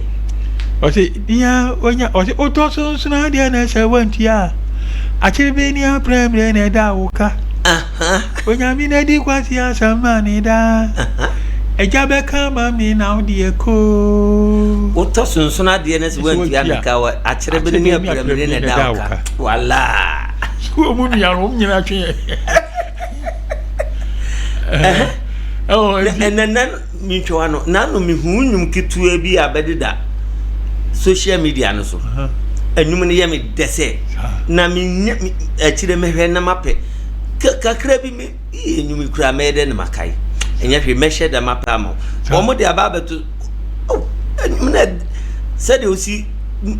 ɔsɛ deɛ onya ɔsɛ wotɔ so nsono adeɛ na ɛsɛ wantua akyere bɛ ni aprɛmmerɛ na ɛda wo ka Onyame na di kwasi asɛm ma ne daa. Agya bɛka ama me na wo deɛ koo. Wotɔ sonsono adeɛ na sɛ woantua me ka wɔ akyerɛ bere ne apiramire na ɛda wo ka. Wala. So wɔn mu nua no wɔn nyinaa twe yɛ. Ɛnɛ nɛ mentwa wa no n'ano mehu nnwom ketewa bi a bɛdeda social media no so. Nnwom no yɛ me dɛ sɛ na menya akyire mɛhwɛ na mapɛ kakra bi me yɛ nnwom yi koraa mɛyɛ dɛ na makae ɛnyɛ hwee mɛhyɛ dɛm apɛ ama wo wɔn de aba abɛto oh nnwom na sɛdeɛ osi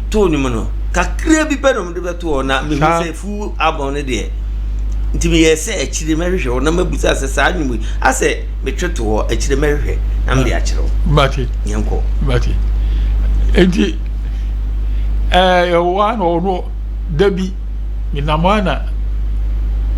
to nnwom no kakra bi pɛ na wɔn de bɛto hɔ na mehu sɛ full album no deɛ nti meyɛ sɛ akyire mɛhwehwɛ hɔ na mabusa sɛ saa nnwom yi asɛ metwe to hɔ akyire mɛhwehwɛ na mede akyerɛ wo mate yɛnkɔ mate nti ɛɛ ɛwɔ a na ɔno da bi menam hɔ a na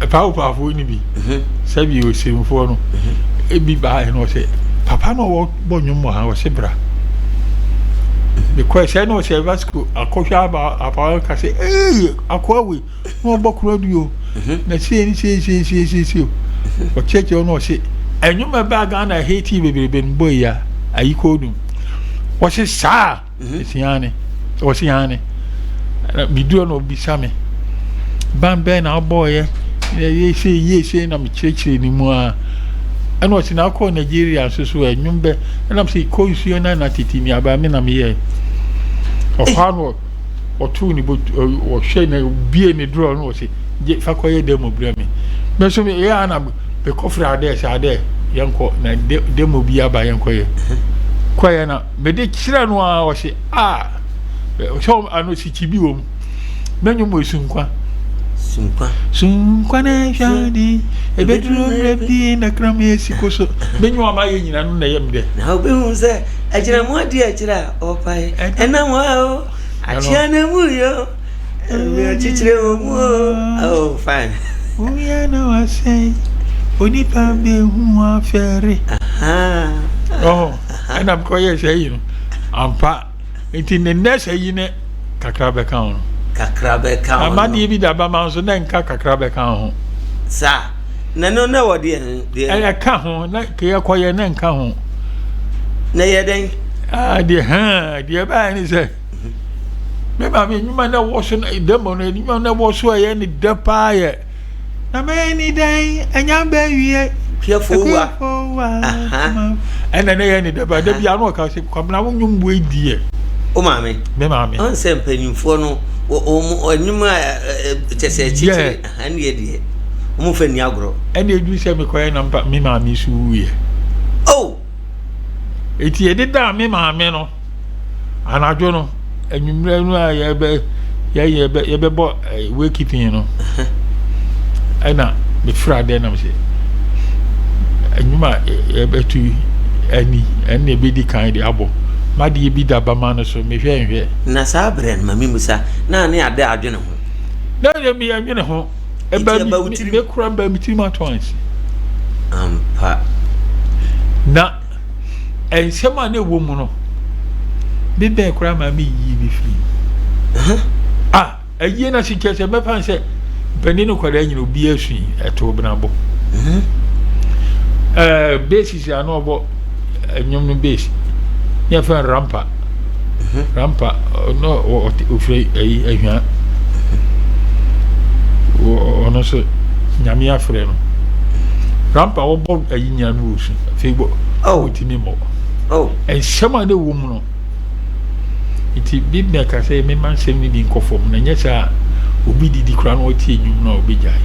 paawopaafo no bi mhm. sɛbi osimfoɔ no mhm. ebi baa no ɔsɛ papa no ɔwɔ nnwom wɔ ha ɔsɛ bra mhm. mekɔɛ sɛ na ɔsɛ vasco akɔhwɛ aba apa ka sɛ ee akoa wei na ɔbɔ kora duo na sei ne sei sei sei sei sei ɔkyerɛkyerɛ no ɔse ɛnwom ɛbaa Ghana hate bebrebe no bɔ yi a ayi kɔɔdum ɔse saa Mese aane. Ɔse aane. Na meduru hɔ na ɔbisa me, ban bɛn na wobɔɔyɛ? Yɛ sei, yɛ sei na mekyerɛkyerɛ ne mu ara. Ɛna ɔse na wokɔɔ Nigeria nso so ɛ, nnwom bɛ? Ɛna mese kɔ nsuo no na tete nnuaba me na meyɛɛ. Ɔhɔ ara na ɔtoo ne bot ɔhwɛ na obie ne drawer no ɔse gye fa kɔyɛ demo brɛ me. Me nso meyɛ ara na mekɔfrɛ Adɛ sɛ Adɛ yɛnkɔ na demo bi aba yɛnkɔyɛ. Kɔyɛ na Mede kyerɛ no ara ɔse ah sɛ ano sikyi bi wɔ mu mɛnwom wɔ sunkwa sunkwa sunkwa na ɛhwɛ ade ebeduru mmerɛ bi na kram esi ko so menwom ama yɛ nyina no na ɛyɛ me dɛ na wobɛhu sɛ Agyinamoa di akyire a ɔpae. Ɛnam hɔ a o, akyea na mu yɔ. Kyekyere wɔ mu o. Oh, fine. Woyɛ na wasɛe, onipa bɛhu afɛre. Ɔhɔ, ɛna mekɔyɛ sɛ yi no, ampa. Nti ne nnɛ sɛ yi ne kakra bɛka ho no. Kakra bɛka ho no. Amadeɛ bi da bama nso na nka kakra bɛka ho. Saa. Na no na wɔ deɛ deɛ. Ɛyɛ ka ho na kɛyɛ kɔyɛ na nka ho. Na yɛ dɛn? Ah deɛ hɛn deɛ ɛbaeɛ ne sɛ me maame nnwuma na ɛwɔ so dɛm no nnwuma na ɛwɔ so a ɛyɛ ne dɛ paa yɛ na mɛyɛ ne dɛn ɛnya bɛwie Kuafoɔ wa ɛna ne yɛ ne dɛ paa da bi ano ɔka sɛ kwabena wo nnwom wei deɛ wo maame me maame ɔn sɛ mpanyinfoɔ no wɔn nnwom a kyɛ sɛ kyekyere ɛne yɛ deɛ wɔn fɛ ni agorɔ ɛna edu sɛ mekɔyɛ na mpa me maame so wuiɛ oh eti yɛde daa me maame no Anadwo no, anwummerɛ no a yɛbɛ yɛyɛ yɛbɛbɔ eh, wakekeeping no ɛna mefiri adeɛ nam sɛ anwuma a yɛbɛto ani ɛna ɛbɛdi kan de abɔ madeɛ bi da bama no so mehwɛ nhwɛ. Na saa berɛ no ma memusa na ne ada adwene ho. Na yɛ me adwene ho. Ɛba mi mekura ba mi tirim ato ansi. Ampa. Na nsɛm a na ɛwɔ mu no, me bɛn koraa maa meyii bi firi mu. Ah, ayie no ase kyerɛ sɛ mɛfa sɛ mpanin no nkwadaa nyina obi asui ɛto benabɔ. Ɛɛ basis a na ɔbɔ nnwom no bass ne yɛfrɛ no rampa. Rampa na ɔfiri ayi ahwia. Ɔno nso nyame afrɛ no. Rampa wɔbɔ ayi nyina no wɔ su afei bɔ ɔtumi mmɔ. Nsɛm a na ɛwɔ mu no nti bi mɛka sɛ mema nsɛm no bi nkɔ fam na nyɛ saa obi didi koraa na ɔtie nnwom no a ɔbɛgyae.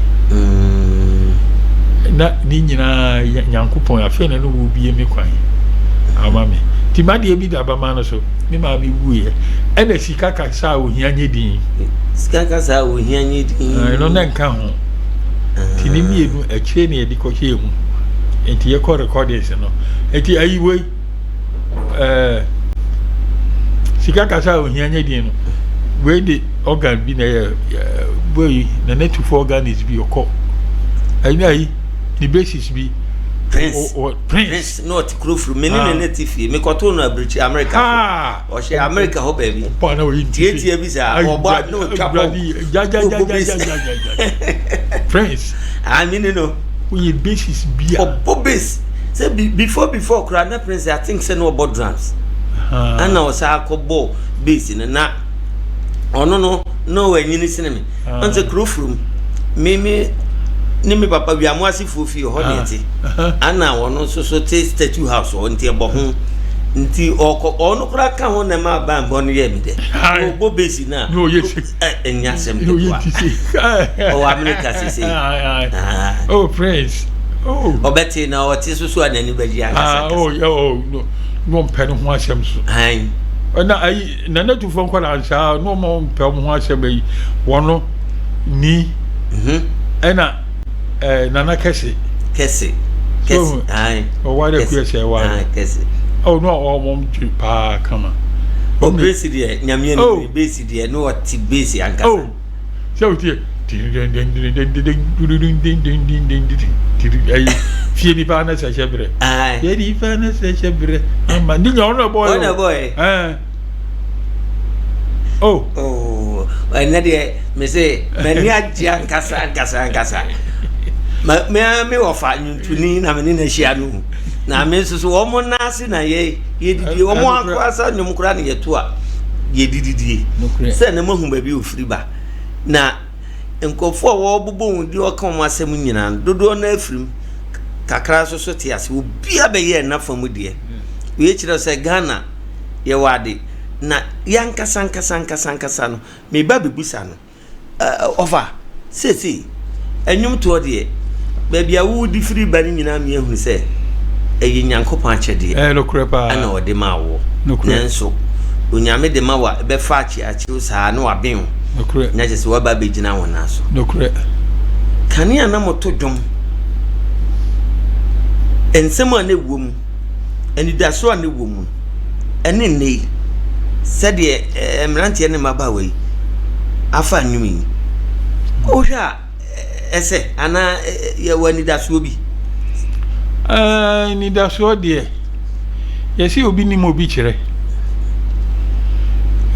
Na ne nyinaa Nyankopɔn afei na ne wɔbie me kwan ama me. Nti madeɛ bi da bama no so me maame wuiɛ ɛna sika kasa a ohia nye din. Sika kasa a ohia nye din. Ɛno na nka ho. Nti ne mmienu akyire na yɛde kɔhyɛɛ mu. Nti yɛkɔ recordings no. Nti ayi wei ɛɛ sika kasa a ohia nye din no wei de organ bi na ɛyɛ wei na ne tufo organist bi ɔkɔ ɛyi ayi ne basis bi. Prince. O, o, Prince. Prince na ɔte kuro furu me ne ne ne te fie mekɔtoo no aburukyi Amerika so ɔhyɛ Amerika hɔ baabi tietia bi saa ɔbɔ na ɔtwa pɔn ɔbɔ bass Prince ah me ne no oyɛ basis bi a ɔbɔ bass sɛ before before koraa na Prince I think sɛ na ɔbɔ drums ɛna ɔsan akɔbɔ bass no na ɔno no na ɔanyini sene me ɔn sɛ kuro furum me me ne me papa wiamo asefoɔ fie hɔ ne ɛte ana ɔno nso so te statue house hɔ nti ɛbɔ ho nti ɔkɔ ɔno koraa ka ho na ɛma abanbɔ no yɛ me dɛ ɔbɔ besi no a ɛnyɛ asɛm ketewa ɔwɔ Amerika sese oh prince oh ɔbɛte na ɔte so so a n'ani bɛgye ankasa oh oh no no mpɛ ne ho asɛm so ɛna ayi Nana Tufoɔ nkwadaa nsaa na wɔn mpɛ wɔn ho asɛm ayi wɔn no ni ɛna ɛɛ Nana kɛse. Kɛse kɛse ayi. Ɔware akuya sɛ ɛware. Kɛse. Ɔ no a wɔn twe paa kama. O besi deɛ nyamea ni besi deɛ no ɔte besi ankasa. Oh sɛ o tie ɛyi fie nipa na sɛ hyɛ brɛ. Fie nipa na sɛ hyɛ brɛ ama ne nya ɔno ɛbɔ yɛ. Ɔno ɛbɔ yɛ. Ɛɛ. Oh. Oh, ɛnɛ deɛ me se m'ani agye ankasa ankasa ankasa. Ma me ara me wɔfa nnwontoni na me ne no ahyia no. Na me nso so wɔn nan ase na yɛ yɛdidie wɔn ankasa nnwom koraa na yɛto a yɛdididie. Sɛ na moahu baabi ofiri ba. Na nkurɔfoɔ a wɔbobɔ wɔn din ɔka wɔn asɛm nyinaa no dodoɔ no afiri mu kakra nso so te ase obiara bɛyɛɛ n'afa mu deɛ. Wei kyerɛ sɛ Ghana yɛwɔ ade na yɛankasa ankasa ankasa ankasa no meba bɛbusa no ɔfa seesei ɛnwomtoɔ deɛ baabi a wodi firi ba no nyinaa meahunu sɛ ɛyɛ Nyankopɔn akyɛdeɛ ɛna ɔde ma woɔ nanso Onyame de ma wa bɛfa akyeakyew saa na waben wo na kyerɛ sɛ waba abɛgyina wo nan so kanea na moto dwom nsɛm a na ɛwɔ mu anidaso a na ɛwɔ mu no. Ɛne nnɛ yi, sɛdeɛ eh, mmeranteɛ ne mmabaawa yi afa nnwom yi, wohwɛ a ɛsɛ anaa yɛwɔ anidasoɔ bi? Anidasoɔ deɛ, yɛse obi nim obi kyerɛ.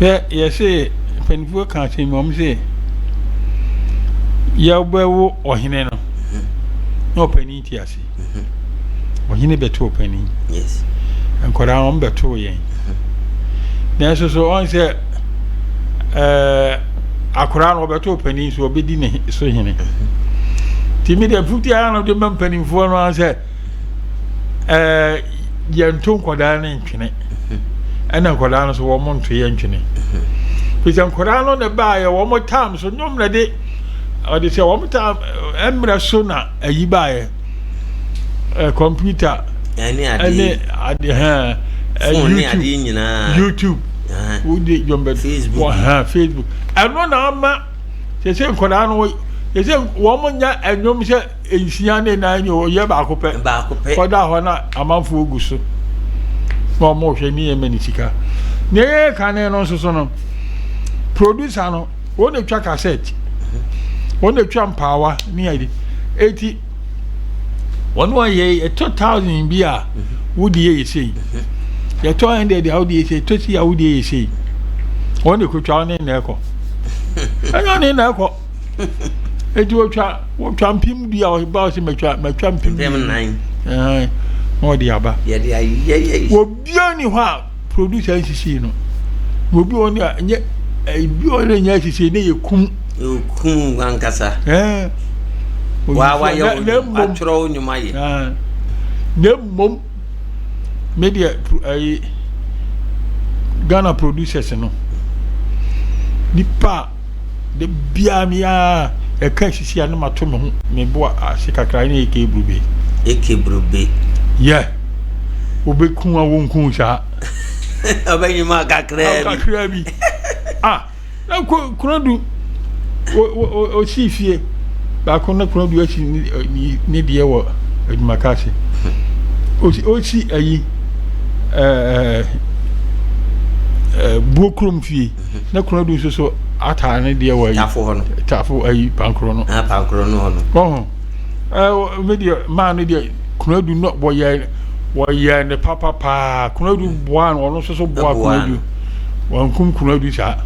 Hwɛ, yɛse mpanimfoɔ ka asɛm bi, wɔn se yɛbɛwo ɔhene no na ɔpanin te ase. Ɔhene bɛto ɔpanin. Nkwadaa wɔn bɛtoo yɛn. Nanso so ɔn sɛ ɛɛ akwadaa no ɔbɛto ɔpanin so ɔbɛdi ne so hene. Nti mi deɛ futi ara no de ma mpanimfoɔ no ara sɛ ɛɛ yɛnto nkwadaa no ntwene. Ɛna nkwadaa no so wɔn nto yɛn ntwene. Fisɛ nkwadaa no na baayɛ wɔn tam so nnwom na de ɔde sɛ wɔn tam mmerɛ so na ayi baeɛ ɛ kɔmputa ɛne ade ade hɛn phone ne ade nyinaa youtube wode dwom bɛ facebook hɛn facebook ɛno na ama sɛ nkwadaa no sɛ wɔn nya ɛnwom sɛ nsia ne nan ne ɔyɛ baako pɛ baako pɛ kɔda hɔ na amanfoɔ gu so na wɔn rehwɛ ne yɛ mɛ ne sika na ɛyɛ kane no nso so no producer no wɔn na etwa cassette wɔn na etwa mpaawa ne ade eti wɔn ayɛ ɛtɔ thousand bi a wodi yɛ yɛ sei yɛtɔ hundred a wodi yɛ sei ɛtɔ si a wodi yɛ sei wɔn na ekotwa wɔn ne na ɛkɔ ɛnyɛ wɔn ne na ɛkɔ eti wotwa wotwa mpem du a ɔba ɔsɛ mɛtwa mɛtwa mpem nan ɛn na ɔde aba yɛde ayɛ yɛ obiara ni hɔ a. Producer nsisii no. Na obi wɔ no a nyɛ ebi wɔ no nyɛ sisii ne yɛ kum. Kum ankasa. Ɛɛ. Wa wa yɛ wo atwerɛ wo nnwuma yɛ. Na mmom me deɛ ɛyi Ghana producers no nipa a da biara me ara ɛka sisi a na mato me ho me bo ase kakra ne Eke Brube. Eke Brube. Yɛ wobɛku a wonku saa. Ɔbɛnyima kakraa bi. Kakraa bi. Ah, na Konadu osii fie baako na Konadu asi ne deɛ wɔ adwumaka ase. Osi ayi ɛɛ buo kurom fie. Na Konadu nso so ataa ne deɛ wɔ ayi. Tafo hɔ no. Tafo ayi pankoro no. Ah, pankoro no hɔ no. Ɔho. Ɛɛ me deɛ maa no deɛ Konadu no wɔyɛ wɔyɛ ne papa paa. Konadu boa no ɔno nso so boa Konadu. Wɔnkum Konadu saa.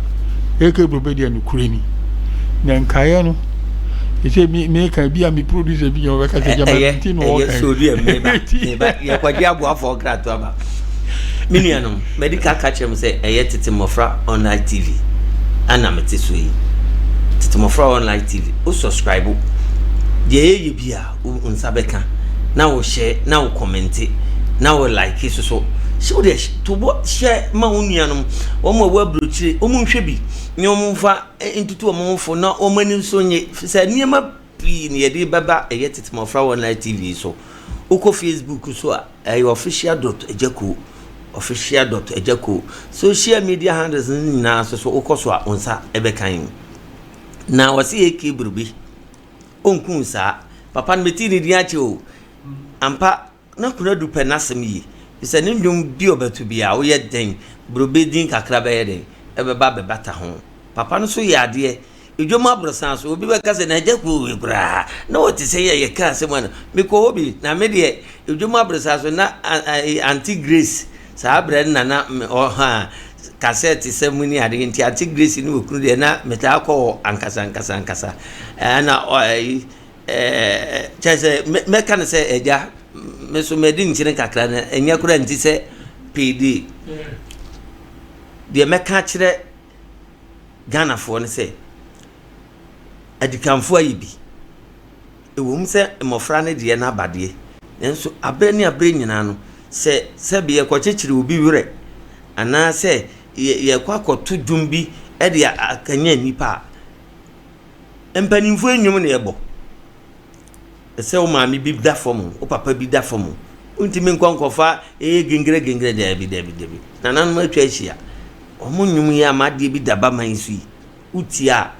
Eke Brobe deɛ nokorɛ ni. Na nkaeɛ no sɛ me meka bi a me producer bi nyɛ wɔbɛka sɛ gyama nti na wɔka. Ɛyɛ so deɛ meba meba yɛkɔgye aboafoɔ nkrato aba. Me nuanom, madi ka ka kyerɛ mo sɛ ɛyɛ Tete Mmɔfra Online TV ana mete so yi. Tete Mmɔfra Online TV, wo subscribe, deɛ yɛyɛ bi a wo nsa bɛka, na wo share, na wo kɔmɛnte, na wo like soso. Hyɛ wo deɛ to bɔ hyɛ ma wo nuanom, wɔn a wɔwɔ aburokyire, wɔn nhwɛ bi, ne wɔn mfa ntutu wɔn ho fo na wɔn ani nso nye sɛ nneɛma pii na yɛde bɛba ɛyɛ Tete Mmɔfra Online TV so. Wokɔ Facebook so a, Ɛyɛ official dot agyakuo official dot agyakuo social media handles no nyinaa nso so wokɔ so a wo nsa ɛbɛkan na wɔsi yɛ keburu bi ɔnkuu saa papa no meti ne din akyɛ o ampa na kuna du pɛ n'asɛm yie sɛ ne nnwom bi ɔbɛto bi a woyɛ den burobe din kakra bɛyɛ den ɛbɛba bɛbata ho papa no so yɛ adeɛ Dwom aborosan so, obi bɛka sɛ, N'agya kuo wei koraa, na ɔte sɛ yɛ yɛka asɛm ano. Mekɔ hɔ bi, na me deɛ, dwom aborosan so, na Auntie Grace, saa berɛ no na na ɔha kasɛt sɛ mu ne adeɛ nti Auntie Grace ne okunu deɛ na metaa kɔ hɔ ankasa ankasa ankasa. Ɛna ɔyi kyɛ sɛ mɛka no sɛ agya, me so madi nkyene kakra na ɛnyɛ koraa nti sɛ payday. Deɛ mɛka akyerɛ Ghanafoɔ no sɛ, adikanfoɔ ayɛ bi. Ɛwom sɛ mmɔfra no deɛ no aba deɛ, nanso aberɛ ne aberɛ nyinaa no, sɛ sɛbe yɛkɔkyekyere obi werɛ anaasɛ yɛkɔ akɔto dwom bi de akanyan nnipa a, mpanimfoɔ nnwom na yɛbɔ. Sɛ wo maame bi da fam, wo papa bi da fam, wontumi nkɔ nkɔfa ee gengere gengere daabi daabi daabi. Nananom atwa ahyia. Wɔn nnwom yi ama adeɛ bi da ba man so yi. Wotie a,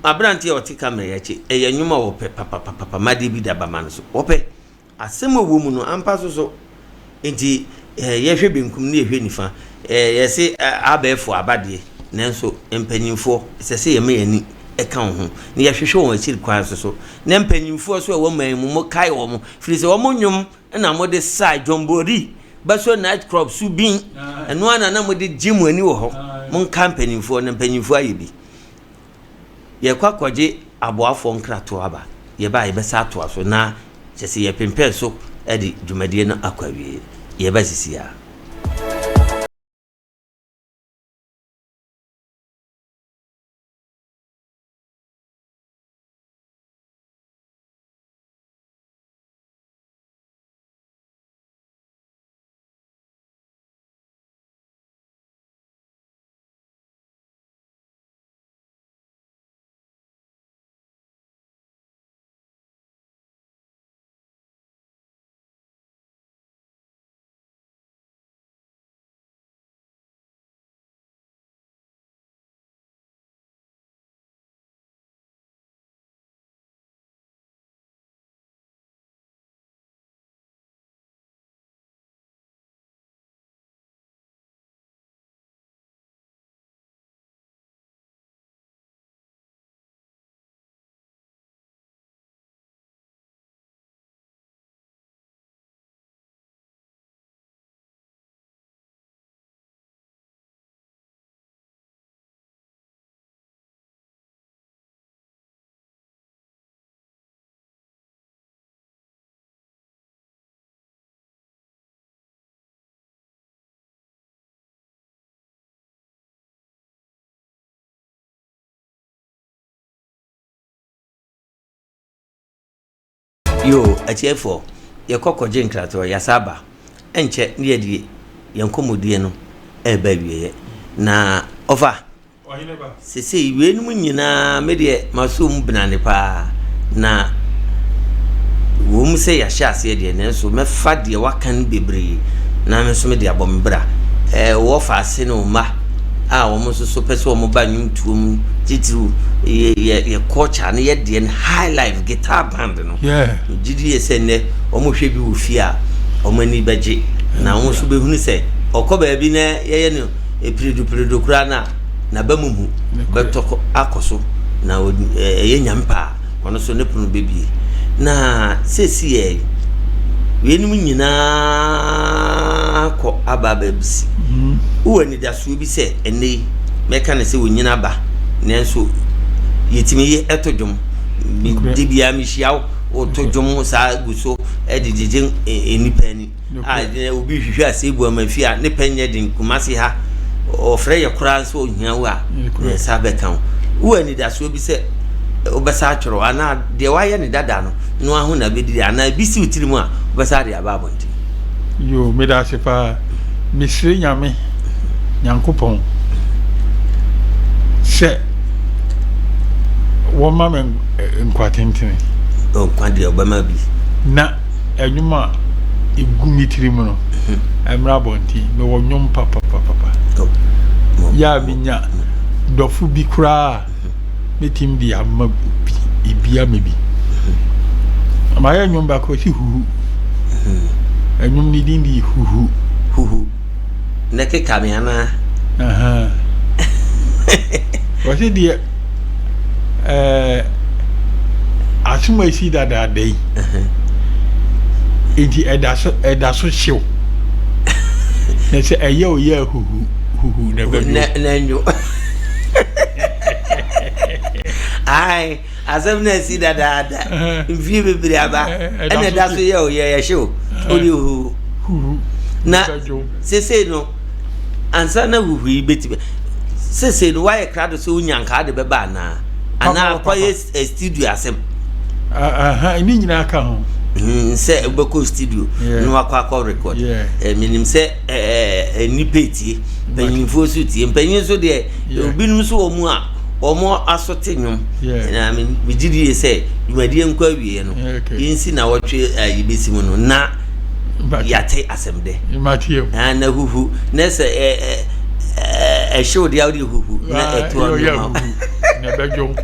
aberante a ɔte kamera yi akyi, ɛyɛ nnwom a wɔpɛ papapapa ma adeɛ bi da ba man so. Wɔpɛ. Asɛm a ɛwɔ mu no, ampa so so. Enti, yɛhwɛ benkum ne yɛhwɛ nifa. Yɛse abɛɛfo aba deɛ, nanso mpanyimfoɔ, ɛsɛ sɛ yɛma yɛn ani ka wɔn ho, na yɛhwehwɛ wɔn akyiri kwan nso so. Na mpanyimfoɔ nso a ɛwɔ man mu, mokae wɔn, firi sɛ wɔn nnwom na mode sae John Bori, Baso Night Club, Subin, ɛno ara na na mode gye mo ani wɔ hɔ. Monka mpanimfoɔ, na mpanimfoɔ ayɛ bi. Yɛkɔ akɔgye aboafoɔ nkratoɔ aba, yɛba a yɛbɛsa atoa so na kyɛ sɛ yɛpempɛn so de dwumadie no akɔ awieɛ. Yɛba sisi a. Yoo, atiefoɔ, yɛkɔ kɔgye nkratoɔ, yɛasa aba. Ɛnkyɛ ne yɛde yɛn nkɔmmɔdie no reba awieɛ. Na ɔfa, Sesei weinom nyinaa me deɛ m'aso mu benane paa, na wɔ mu sɛ yɛahyɛ aseɛ deɛ, nanso mɛfa deɛ waka no bebree na me nso mede abɔ me bra. Ɛɛ wɔ faase ne wo mma a wɔn nso so pɛ sɛ wɔn ba nnwomtoɔ mu titiriw yɛ yɛ yɛ culture ne yɛ deɛ no high life guitar band no. Yeah. Megye di yɛ sɛ nnɛ wɔn hwɛ bi wɔ fie a wɔn ani bɛgye na wɔn nso bɛhunu sɛ ɔkɔ baabi na yɛyɛ no Epiredupiredu koraa no a, n'aba mu mu bɛtɔ akɔ so, na ɛyɛ Nyame pɛ a, ɔno nso ne pono bɛbie. Na seesei weinom nyinaa kɔ aba abɛsi. Wowɔ anidasoɔ bi sɛ ɛnnɛ yi, mɛka no sɛ onyini aba, nanso yɛtumi yɛ ɛto dwom. Da biara mehyia wo, woto dwom saa gu so de gyegye nnipa ani. A ɛnɛ obi rehwehwɛ Asebu Amafi a ne pɛ nyɛ den Kumasi ha ɔfrɛ yɛ koraa nso ohia wo a ne nsa bɛka wo. Wowɔ anidasoɔ bi sɛ wobɛsa atwerɛ anaa deɛ woayɛ ne dada no no aho na bɛdidi anaa ebi si wo tiri mu a wobɛsa de aba abɔnten? Yoo meda ase paa. Mesrɛ Nyame Nyankopɔn sɛ wɔma me nkwa tentene. Nkwa deɛ ɔbɛma bi. Na Nnwom a egu me tirim no, ɛmmra abɔnten. Mewɔ nnwom papapapa. Yɛ a menya dɔfo bi koraa a, mɛtumi de ama bi, ebi ama bi. Mayɛ nnwom baako ɔsi huhu. Nnwom no din de huhu. Huhu. Na keka me anaa? Wɔsi deɛ ɛɛ asom a esi dadaada yi nti ɛda so ɛda so hyew na sɛ ɛyɛ o yɛ huhu huhu na ɛbɛdwo. Na na nyo. Ayi asɛm na esi dadaada mfie bebree aba ɛna ɛda so yɛ o yɛ yɛ hyew o de huhu. Huhu na sese no. Ansa na huhu yi bɛtumi sesei no woayɛ krado sɛ wonya nka ade bɛba anaa anaa akɔyɛ eh, studio asɛm ne nyinaa ka ho hmm, sɛ wobɛkɔ studio na wakɔ akɔ record eh, menim sɛ eh, nnipa etie mpanyinfoɔ so tie mpanyin nso deɛ obinom nso wɔ mu a wɔn aso te nnwom na megye die sɛ dwumadie nkɔ awieɛ no yɛnsi na wɔtwe yɛbɛsi mu no na yɛate asɛm dɛ Ah, na huhu na sɛ ɛ ɛ ɛhyew deɛ wode huhu na ɛto ɔno ma na ɛbɛdwo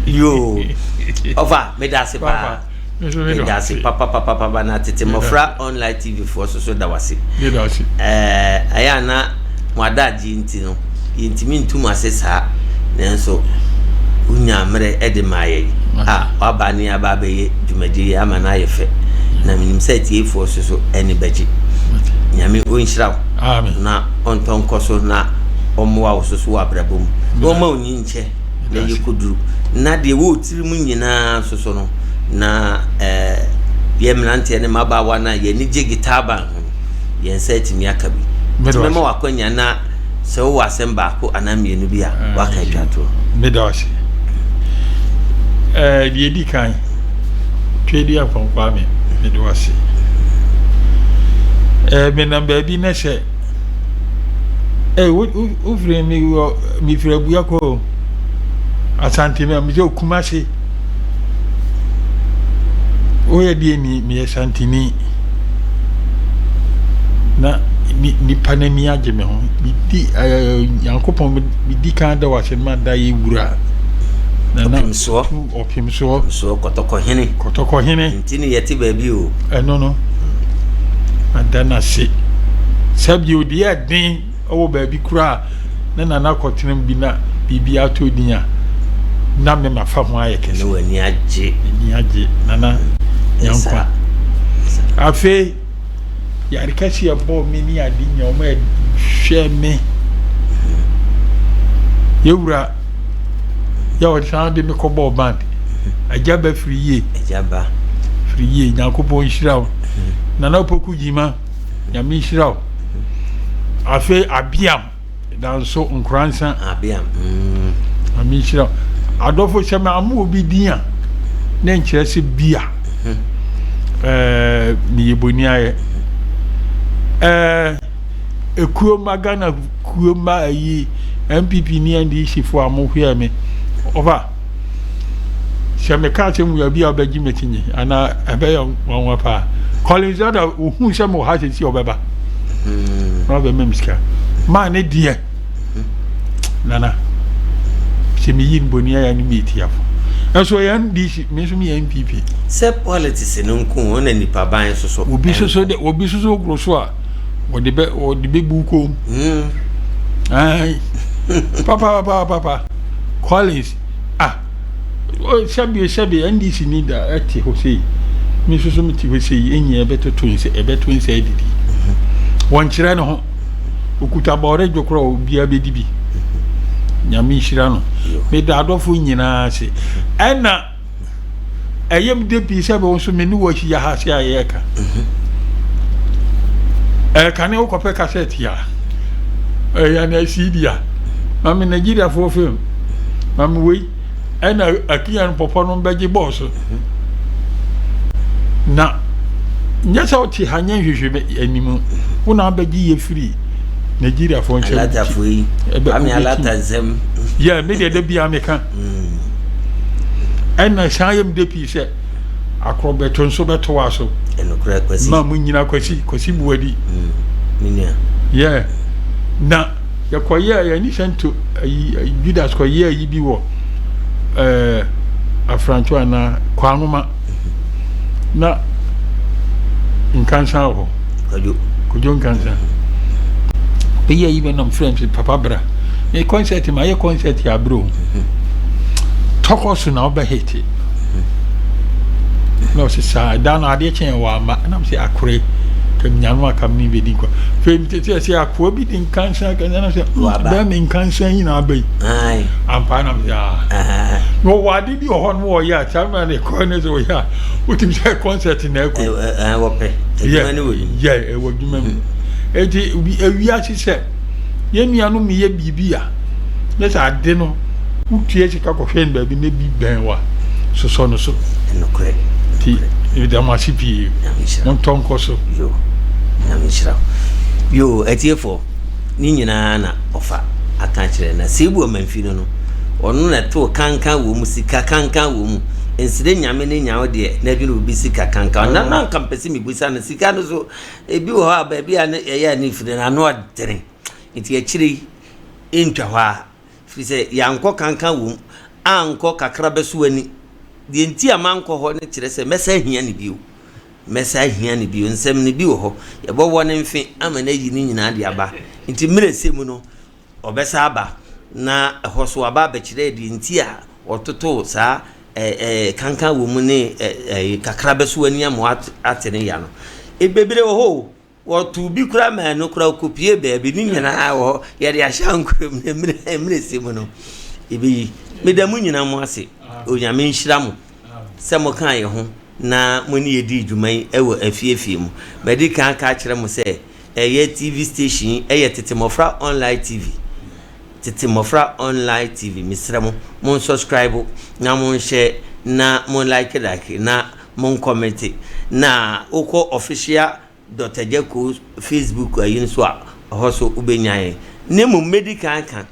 yoo ɔfa meda ase paa. Meda ase papapapapa na tete mmɔfra online TV foɔ so so da wase. Ɛɛ ɛyɛ a na mo adagye nti no yɛntumi ntu mo ase saa nanso wonya mmerɛ de maa yɛn a waba ne aba abɛyɛ dwumadie yi ama no ayɛ fɛ na menim sɛ atiefoɔ so so ani bɛgye. Nyame ɔnhyira wo na ɔntɔ nkɔ so na ɔmmoa wo so so wɔ abrabɔ mu na ɔma wo nyi nkyɛ na yɛ kɔduru na deɛ ɛwɔ wo tiri mu nyinaa nso so no na eh, yɛ mmeranteɛ ne mmabaawa no a yɛn ani gye guitar band ho no yɛn nsa atumi aka bi. Nti mɛma w'akwanya na sɛ wowɔ asɛm baako anaa mmienu bi a waka atwa toɔ. Meda ase. Eh, deɛ ɛdi kan, Tweedi Ampong Kwame, meda wo ase. Eh, menam baabi na sɛ eh, wo, wo, wofiri me wɔ mefiri Abuakɔ o, Asante me mesɛ Kumase. Woyɛ deɛ ni meyɛ Santini. Na ni, nipa n'ani agye me ho. Medi eh, Nyankopɔn medi kan da wase ma da yɛ wura. Nana Ɔpemsoɔ. Ɔpemsoɔ. Ɔpemsoɔ kɔtɔkɔhene. Kɔtɔkɔhene. Nti ne yɛte baabi o. Ɛno no. Ada n'ase. Sɛbi deɛ ɛden wɔ baabi koraa na Nana kɔtena mu bi na biribi atɔ din a, na me mafa ho ayɛ kɛse. Ne w'ani agye. Ani agye Nana Nyankwa. Afei yare kɛse ɛbɔɔ me ne ade nya wɔn ɛhwɛ me. Yɛwura yɛ ɔsan de me kɔbɔɔ band. Agya ba firi yie. Agya ba. Firi yie Nyankopɔn nhyira wo. Nana Opoku Gyima. Nyame nhyira wo. Afei Abiam danso Nkoransa. Abiam. Mm. Nyame nhyira wo. Adɔfo sɛ ma ama obi din a na nkyerɛ sɛ bi a mhm. ɛɛ meyɛ boni ayɛ. Ɛɛ ekuo ma Ghana kuo ma ayi NPP ne NDC fo a mo hwɛɛ me. Ɔfa. Sɛ meka asɛm wei a, obi a ɔbɛgye me akyinnye anaa ɛbɛyɛ nwanwa paa. Collins Dada ohuu sɛ mewɔ ha sɛsi ɔbɛba na ɔbɛma me sika. Maa ne deɛ nana sɛ meyi no bɔni ayɛ ne metiafo. Ɛso ɔyɛ NDC, me nso meyɛ NPP. Sɛ politics no nko o, na nipa ban nso so. Obi soso de obi soso goro so a wɔde bɛ wɔde bɛbu kɔn mu. Ayi papa papa papa. Collins, ah, sɛbi sɛbi NDC ni da ɛte hɔ sei, me nso so mete hɔ sei, enyi ɛbɛtoto nsa ɛbɛto nsa adidi. Wɔn kyerɛ ne ho, okuta bɔɔre dwo korɔ obiara bɛdi bi. Nyame nhyira no. Meda adɔfo nyinaa ase. Ɛna Ɛyɛ me dɛ pii sɛ wo nso me ne wo ahyia ha sɛ a yɛreka. Ɛka ne wokɔpɛ kasɛt a, ɛyɛ anaa CD a, ma me Nigeriafoɔ film, ma me wei, ɛna akia no pɔpɔ no bɛgye bɔɔ so. Na nyɛ sɛ wote ha nyɛ nhwehwɛ anim, wo na abɛgye yɛ firi Nigeriafoɔ nkyɛn. Alatafoɔ yi, Kwame Alata nsɛm. Yɛ, me deɛ da biara meka. Ɛna san yɛ me dɛ pii sɛ akorɔbɛto nso bɛtoa so. Ɛnokorɛ Kwasi. Ma mo nyina Kwasi, Kwasi Buadi. Me nua. Yeah. Na yɛkɔyɛɛ yɛne Sɛnto ayi Judas kɔyɛɛ ayi bi wɔ ɛɛ Afrancho anaa Kwanoma. Na Nkansa wɔ hɔ. Kwadwo. Kwadwo Nkansa. Bɛyɛ ayi bɛ nam frɛ m papa bra. Me concert ma yɛ concert abrɛ o. Tɔkɔ so na wobɛ hit. Na ɔsɛ saa da no adeɛ kyɛn wɔ ama na sɛ akore kam nya no aka me bɛdi nkwa. Fei mete sɛ sɛ akoa bi de nkansa kansa na sɛ bɛɛ me nkansa yi na aba yi. Ampa na sɛ ah. Na ɔwɔ ade bi wɔ hɔ no wɔyɛ a saa ma ne kɔ ne sɛ ɔyɛ a wotumi sɛ concert na ɛkɔ. Wɔpɛ adwuma ne wɔ mu. Yɛ ɛwɔ adwuma mu. Eti ewiase sɛ Yɛn nuanom yɛ biribi a, na sɛ ade no wotua sika kɔhwɛ no baabi na bi bɛn wo a, sosɔ no so. Nokorɛ. Nti meda mo ase pii. Montɔ nkɔ so. Yo, Nyame nhyira wo. Yo, atiefoɔ, ne nyinaa na ɔfa aka akyerɛ na Seibu Amanfi no no, ɔno na ɛtoo kankan wɔ mu, sika kankan wɔ mu. Nsrɛ Nyame ne nya wo deɛ, na adwene obi sika kankan. Na na anka mpɛ sɛ mebusa no sika no so Ebi wɔ hɔ a, baabi a ne yɛyɛ a ne firi no, ano ɔdene. Nti akyire yi, ntwa hɔ ara. Firi sɛ yɛankɔ kankan wom, ankɔ kakra bɛso ani. Deɛ nti a mankɔ hɔ no kyerɛ sɛ mɛsan ahia no bio. Mɛsan ahia no bio. Nsɛm no bi wɔ hɔ, yɛbɔwɔ ne mfe ama no ayi ne nyinaa de aba. Nti mmerɛ sɛ mu no, ɔbɛsan aba na ɛhɔ so waba abɛkyerɛ deɛ nti a wɔtotoo saa ɛɛ kankan wɔ mu ne ɛɛ kakra bɛso ani ama ate ne ya no. Bebree wɔ hɔ o. Wɔtoo bi koraa ma ɛno koraa ɔkɔpie baabi ne nyinaa wɔ hɔ yɛde ahyɛ ankorɛ mu na mmerɛ mmerɛ sɛ mu no yɛbɛyi. Meda mo nyinaa mo ase. Onyame nhyira mo sɛ mo kaa yɛ ho na mo ne yɛdii dwuma yi wɔ afie afie mu. Madi kan aka akyerɛ mo sɛ ɛyɛ TV station yi ɛyɛ Tete Mmɔfra Online TV. Tete Mmɔfra Online TV. Mesrɛ mo, mo nsubscribe na mo nhyɛ na mo like like na mo nkɔmɛnte. Na wokɔ official Dɔkta Gyako Facebook ayi no so a, ɛhɔ so wobɛnya yɛn. Na mmom mɛdi kan aka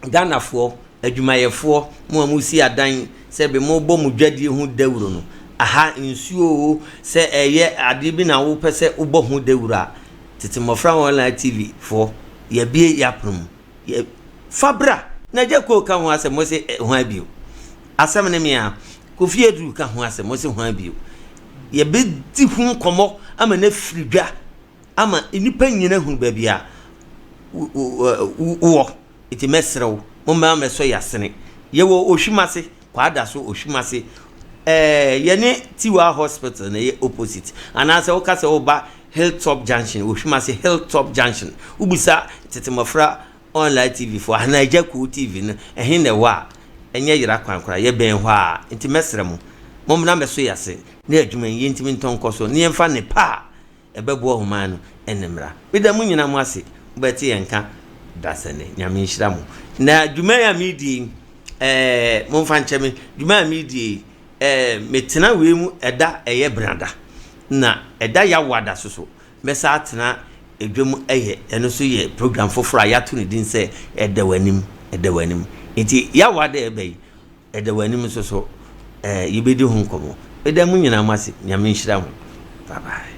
Ghanafoɔ, adwumayɛfoɔ, mo a mosi adan sɛ be mobɔ mo dwadie ho dawuro no, aha nsuo o, sɛ ɛyɛ adeɛ bi na wopɛ sɛ wobɔ ho dawuro a, Tete Mmɔfra Online TV foɔ, yɛabue yɛapono mu. Yɛ, fa bra. Na Gyako ka ho asɛm, mo se hwan bio? Asɛm ne me a, Kofi Aduru ka ho asɛm, mo se hwan bio? Yɛbɛdi ho nkɔmmɔ ama no afiri dwa ama nnipa nyina hunu baabi a wowɔ. Nti mɛsrɛ wo, momma mɛsɔ yɛ asene. Yɛwɔ Ohwimase, Kwadaso Ohwimase. Ɛɛ, yɛne Tiwa Hospital na ɛyɛ opposite. Anaasɛ woka sɛ woba Hilltop Junction, Ohwimase Hilltop Junction. Wobisa Tete Mmɔfra Online TV foɔ anaa Agya Kuo TV no, ɛhe na ɛwɔ a, ɛnyɛ yera kwan koraa, yɛbɛn hɔ ara. Nti mɛsrɛ mo, mommra mmɛso yɛn ase na adwuma yi yɛntumi ntɔ nkɔ so na yɛmfa nnepa a ɛbɛboa ɔman no ne mmra. Meda mo nyinaa mo ase, mobɛte yɛn nka dasani. Nyame nhyira mo. Na dwuma yi a meredie yi, ɛɛ, momfa nkyɛ me, dwuma a meredie yi, ɛɛ, metena wei mu ɛda ɛyɛ benada, na ɛda yawoada soso. Mɛsan atena dwam yɛ ɛno nso yɛ program foforɔ a yɛato ne din sɛ Ɛda W'anim, Ɛda W'anim. Nti Yawa dɛ ɛba yi, Ɛda W'anim nso so, eh, yɛbɛdi ho nkɔmmɔ. Meda mo nyinaa mo ase. Nyame nhyira mo. Bye bye.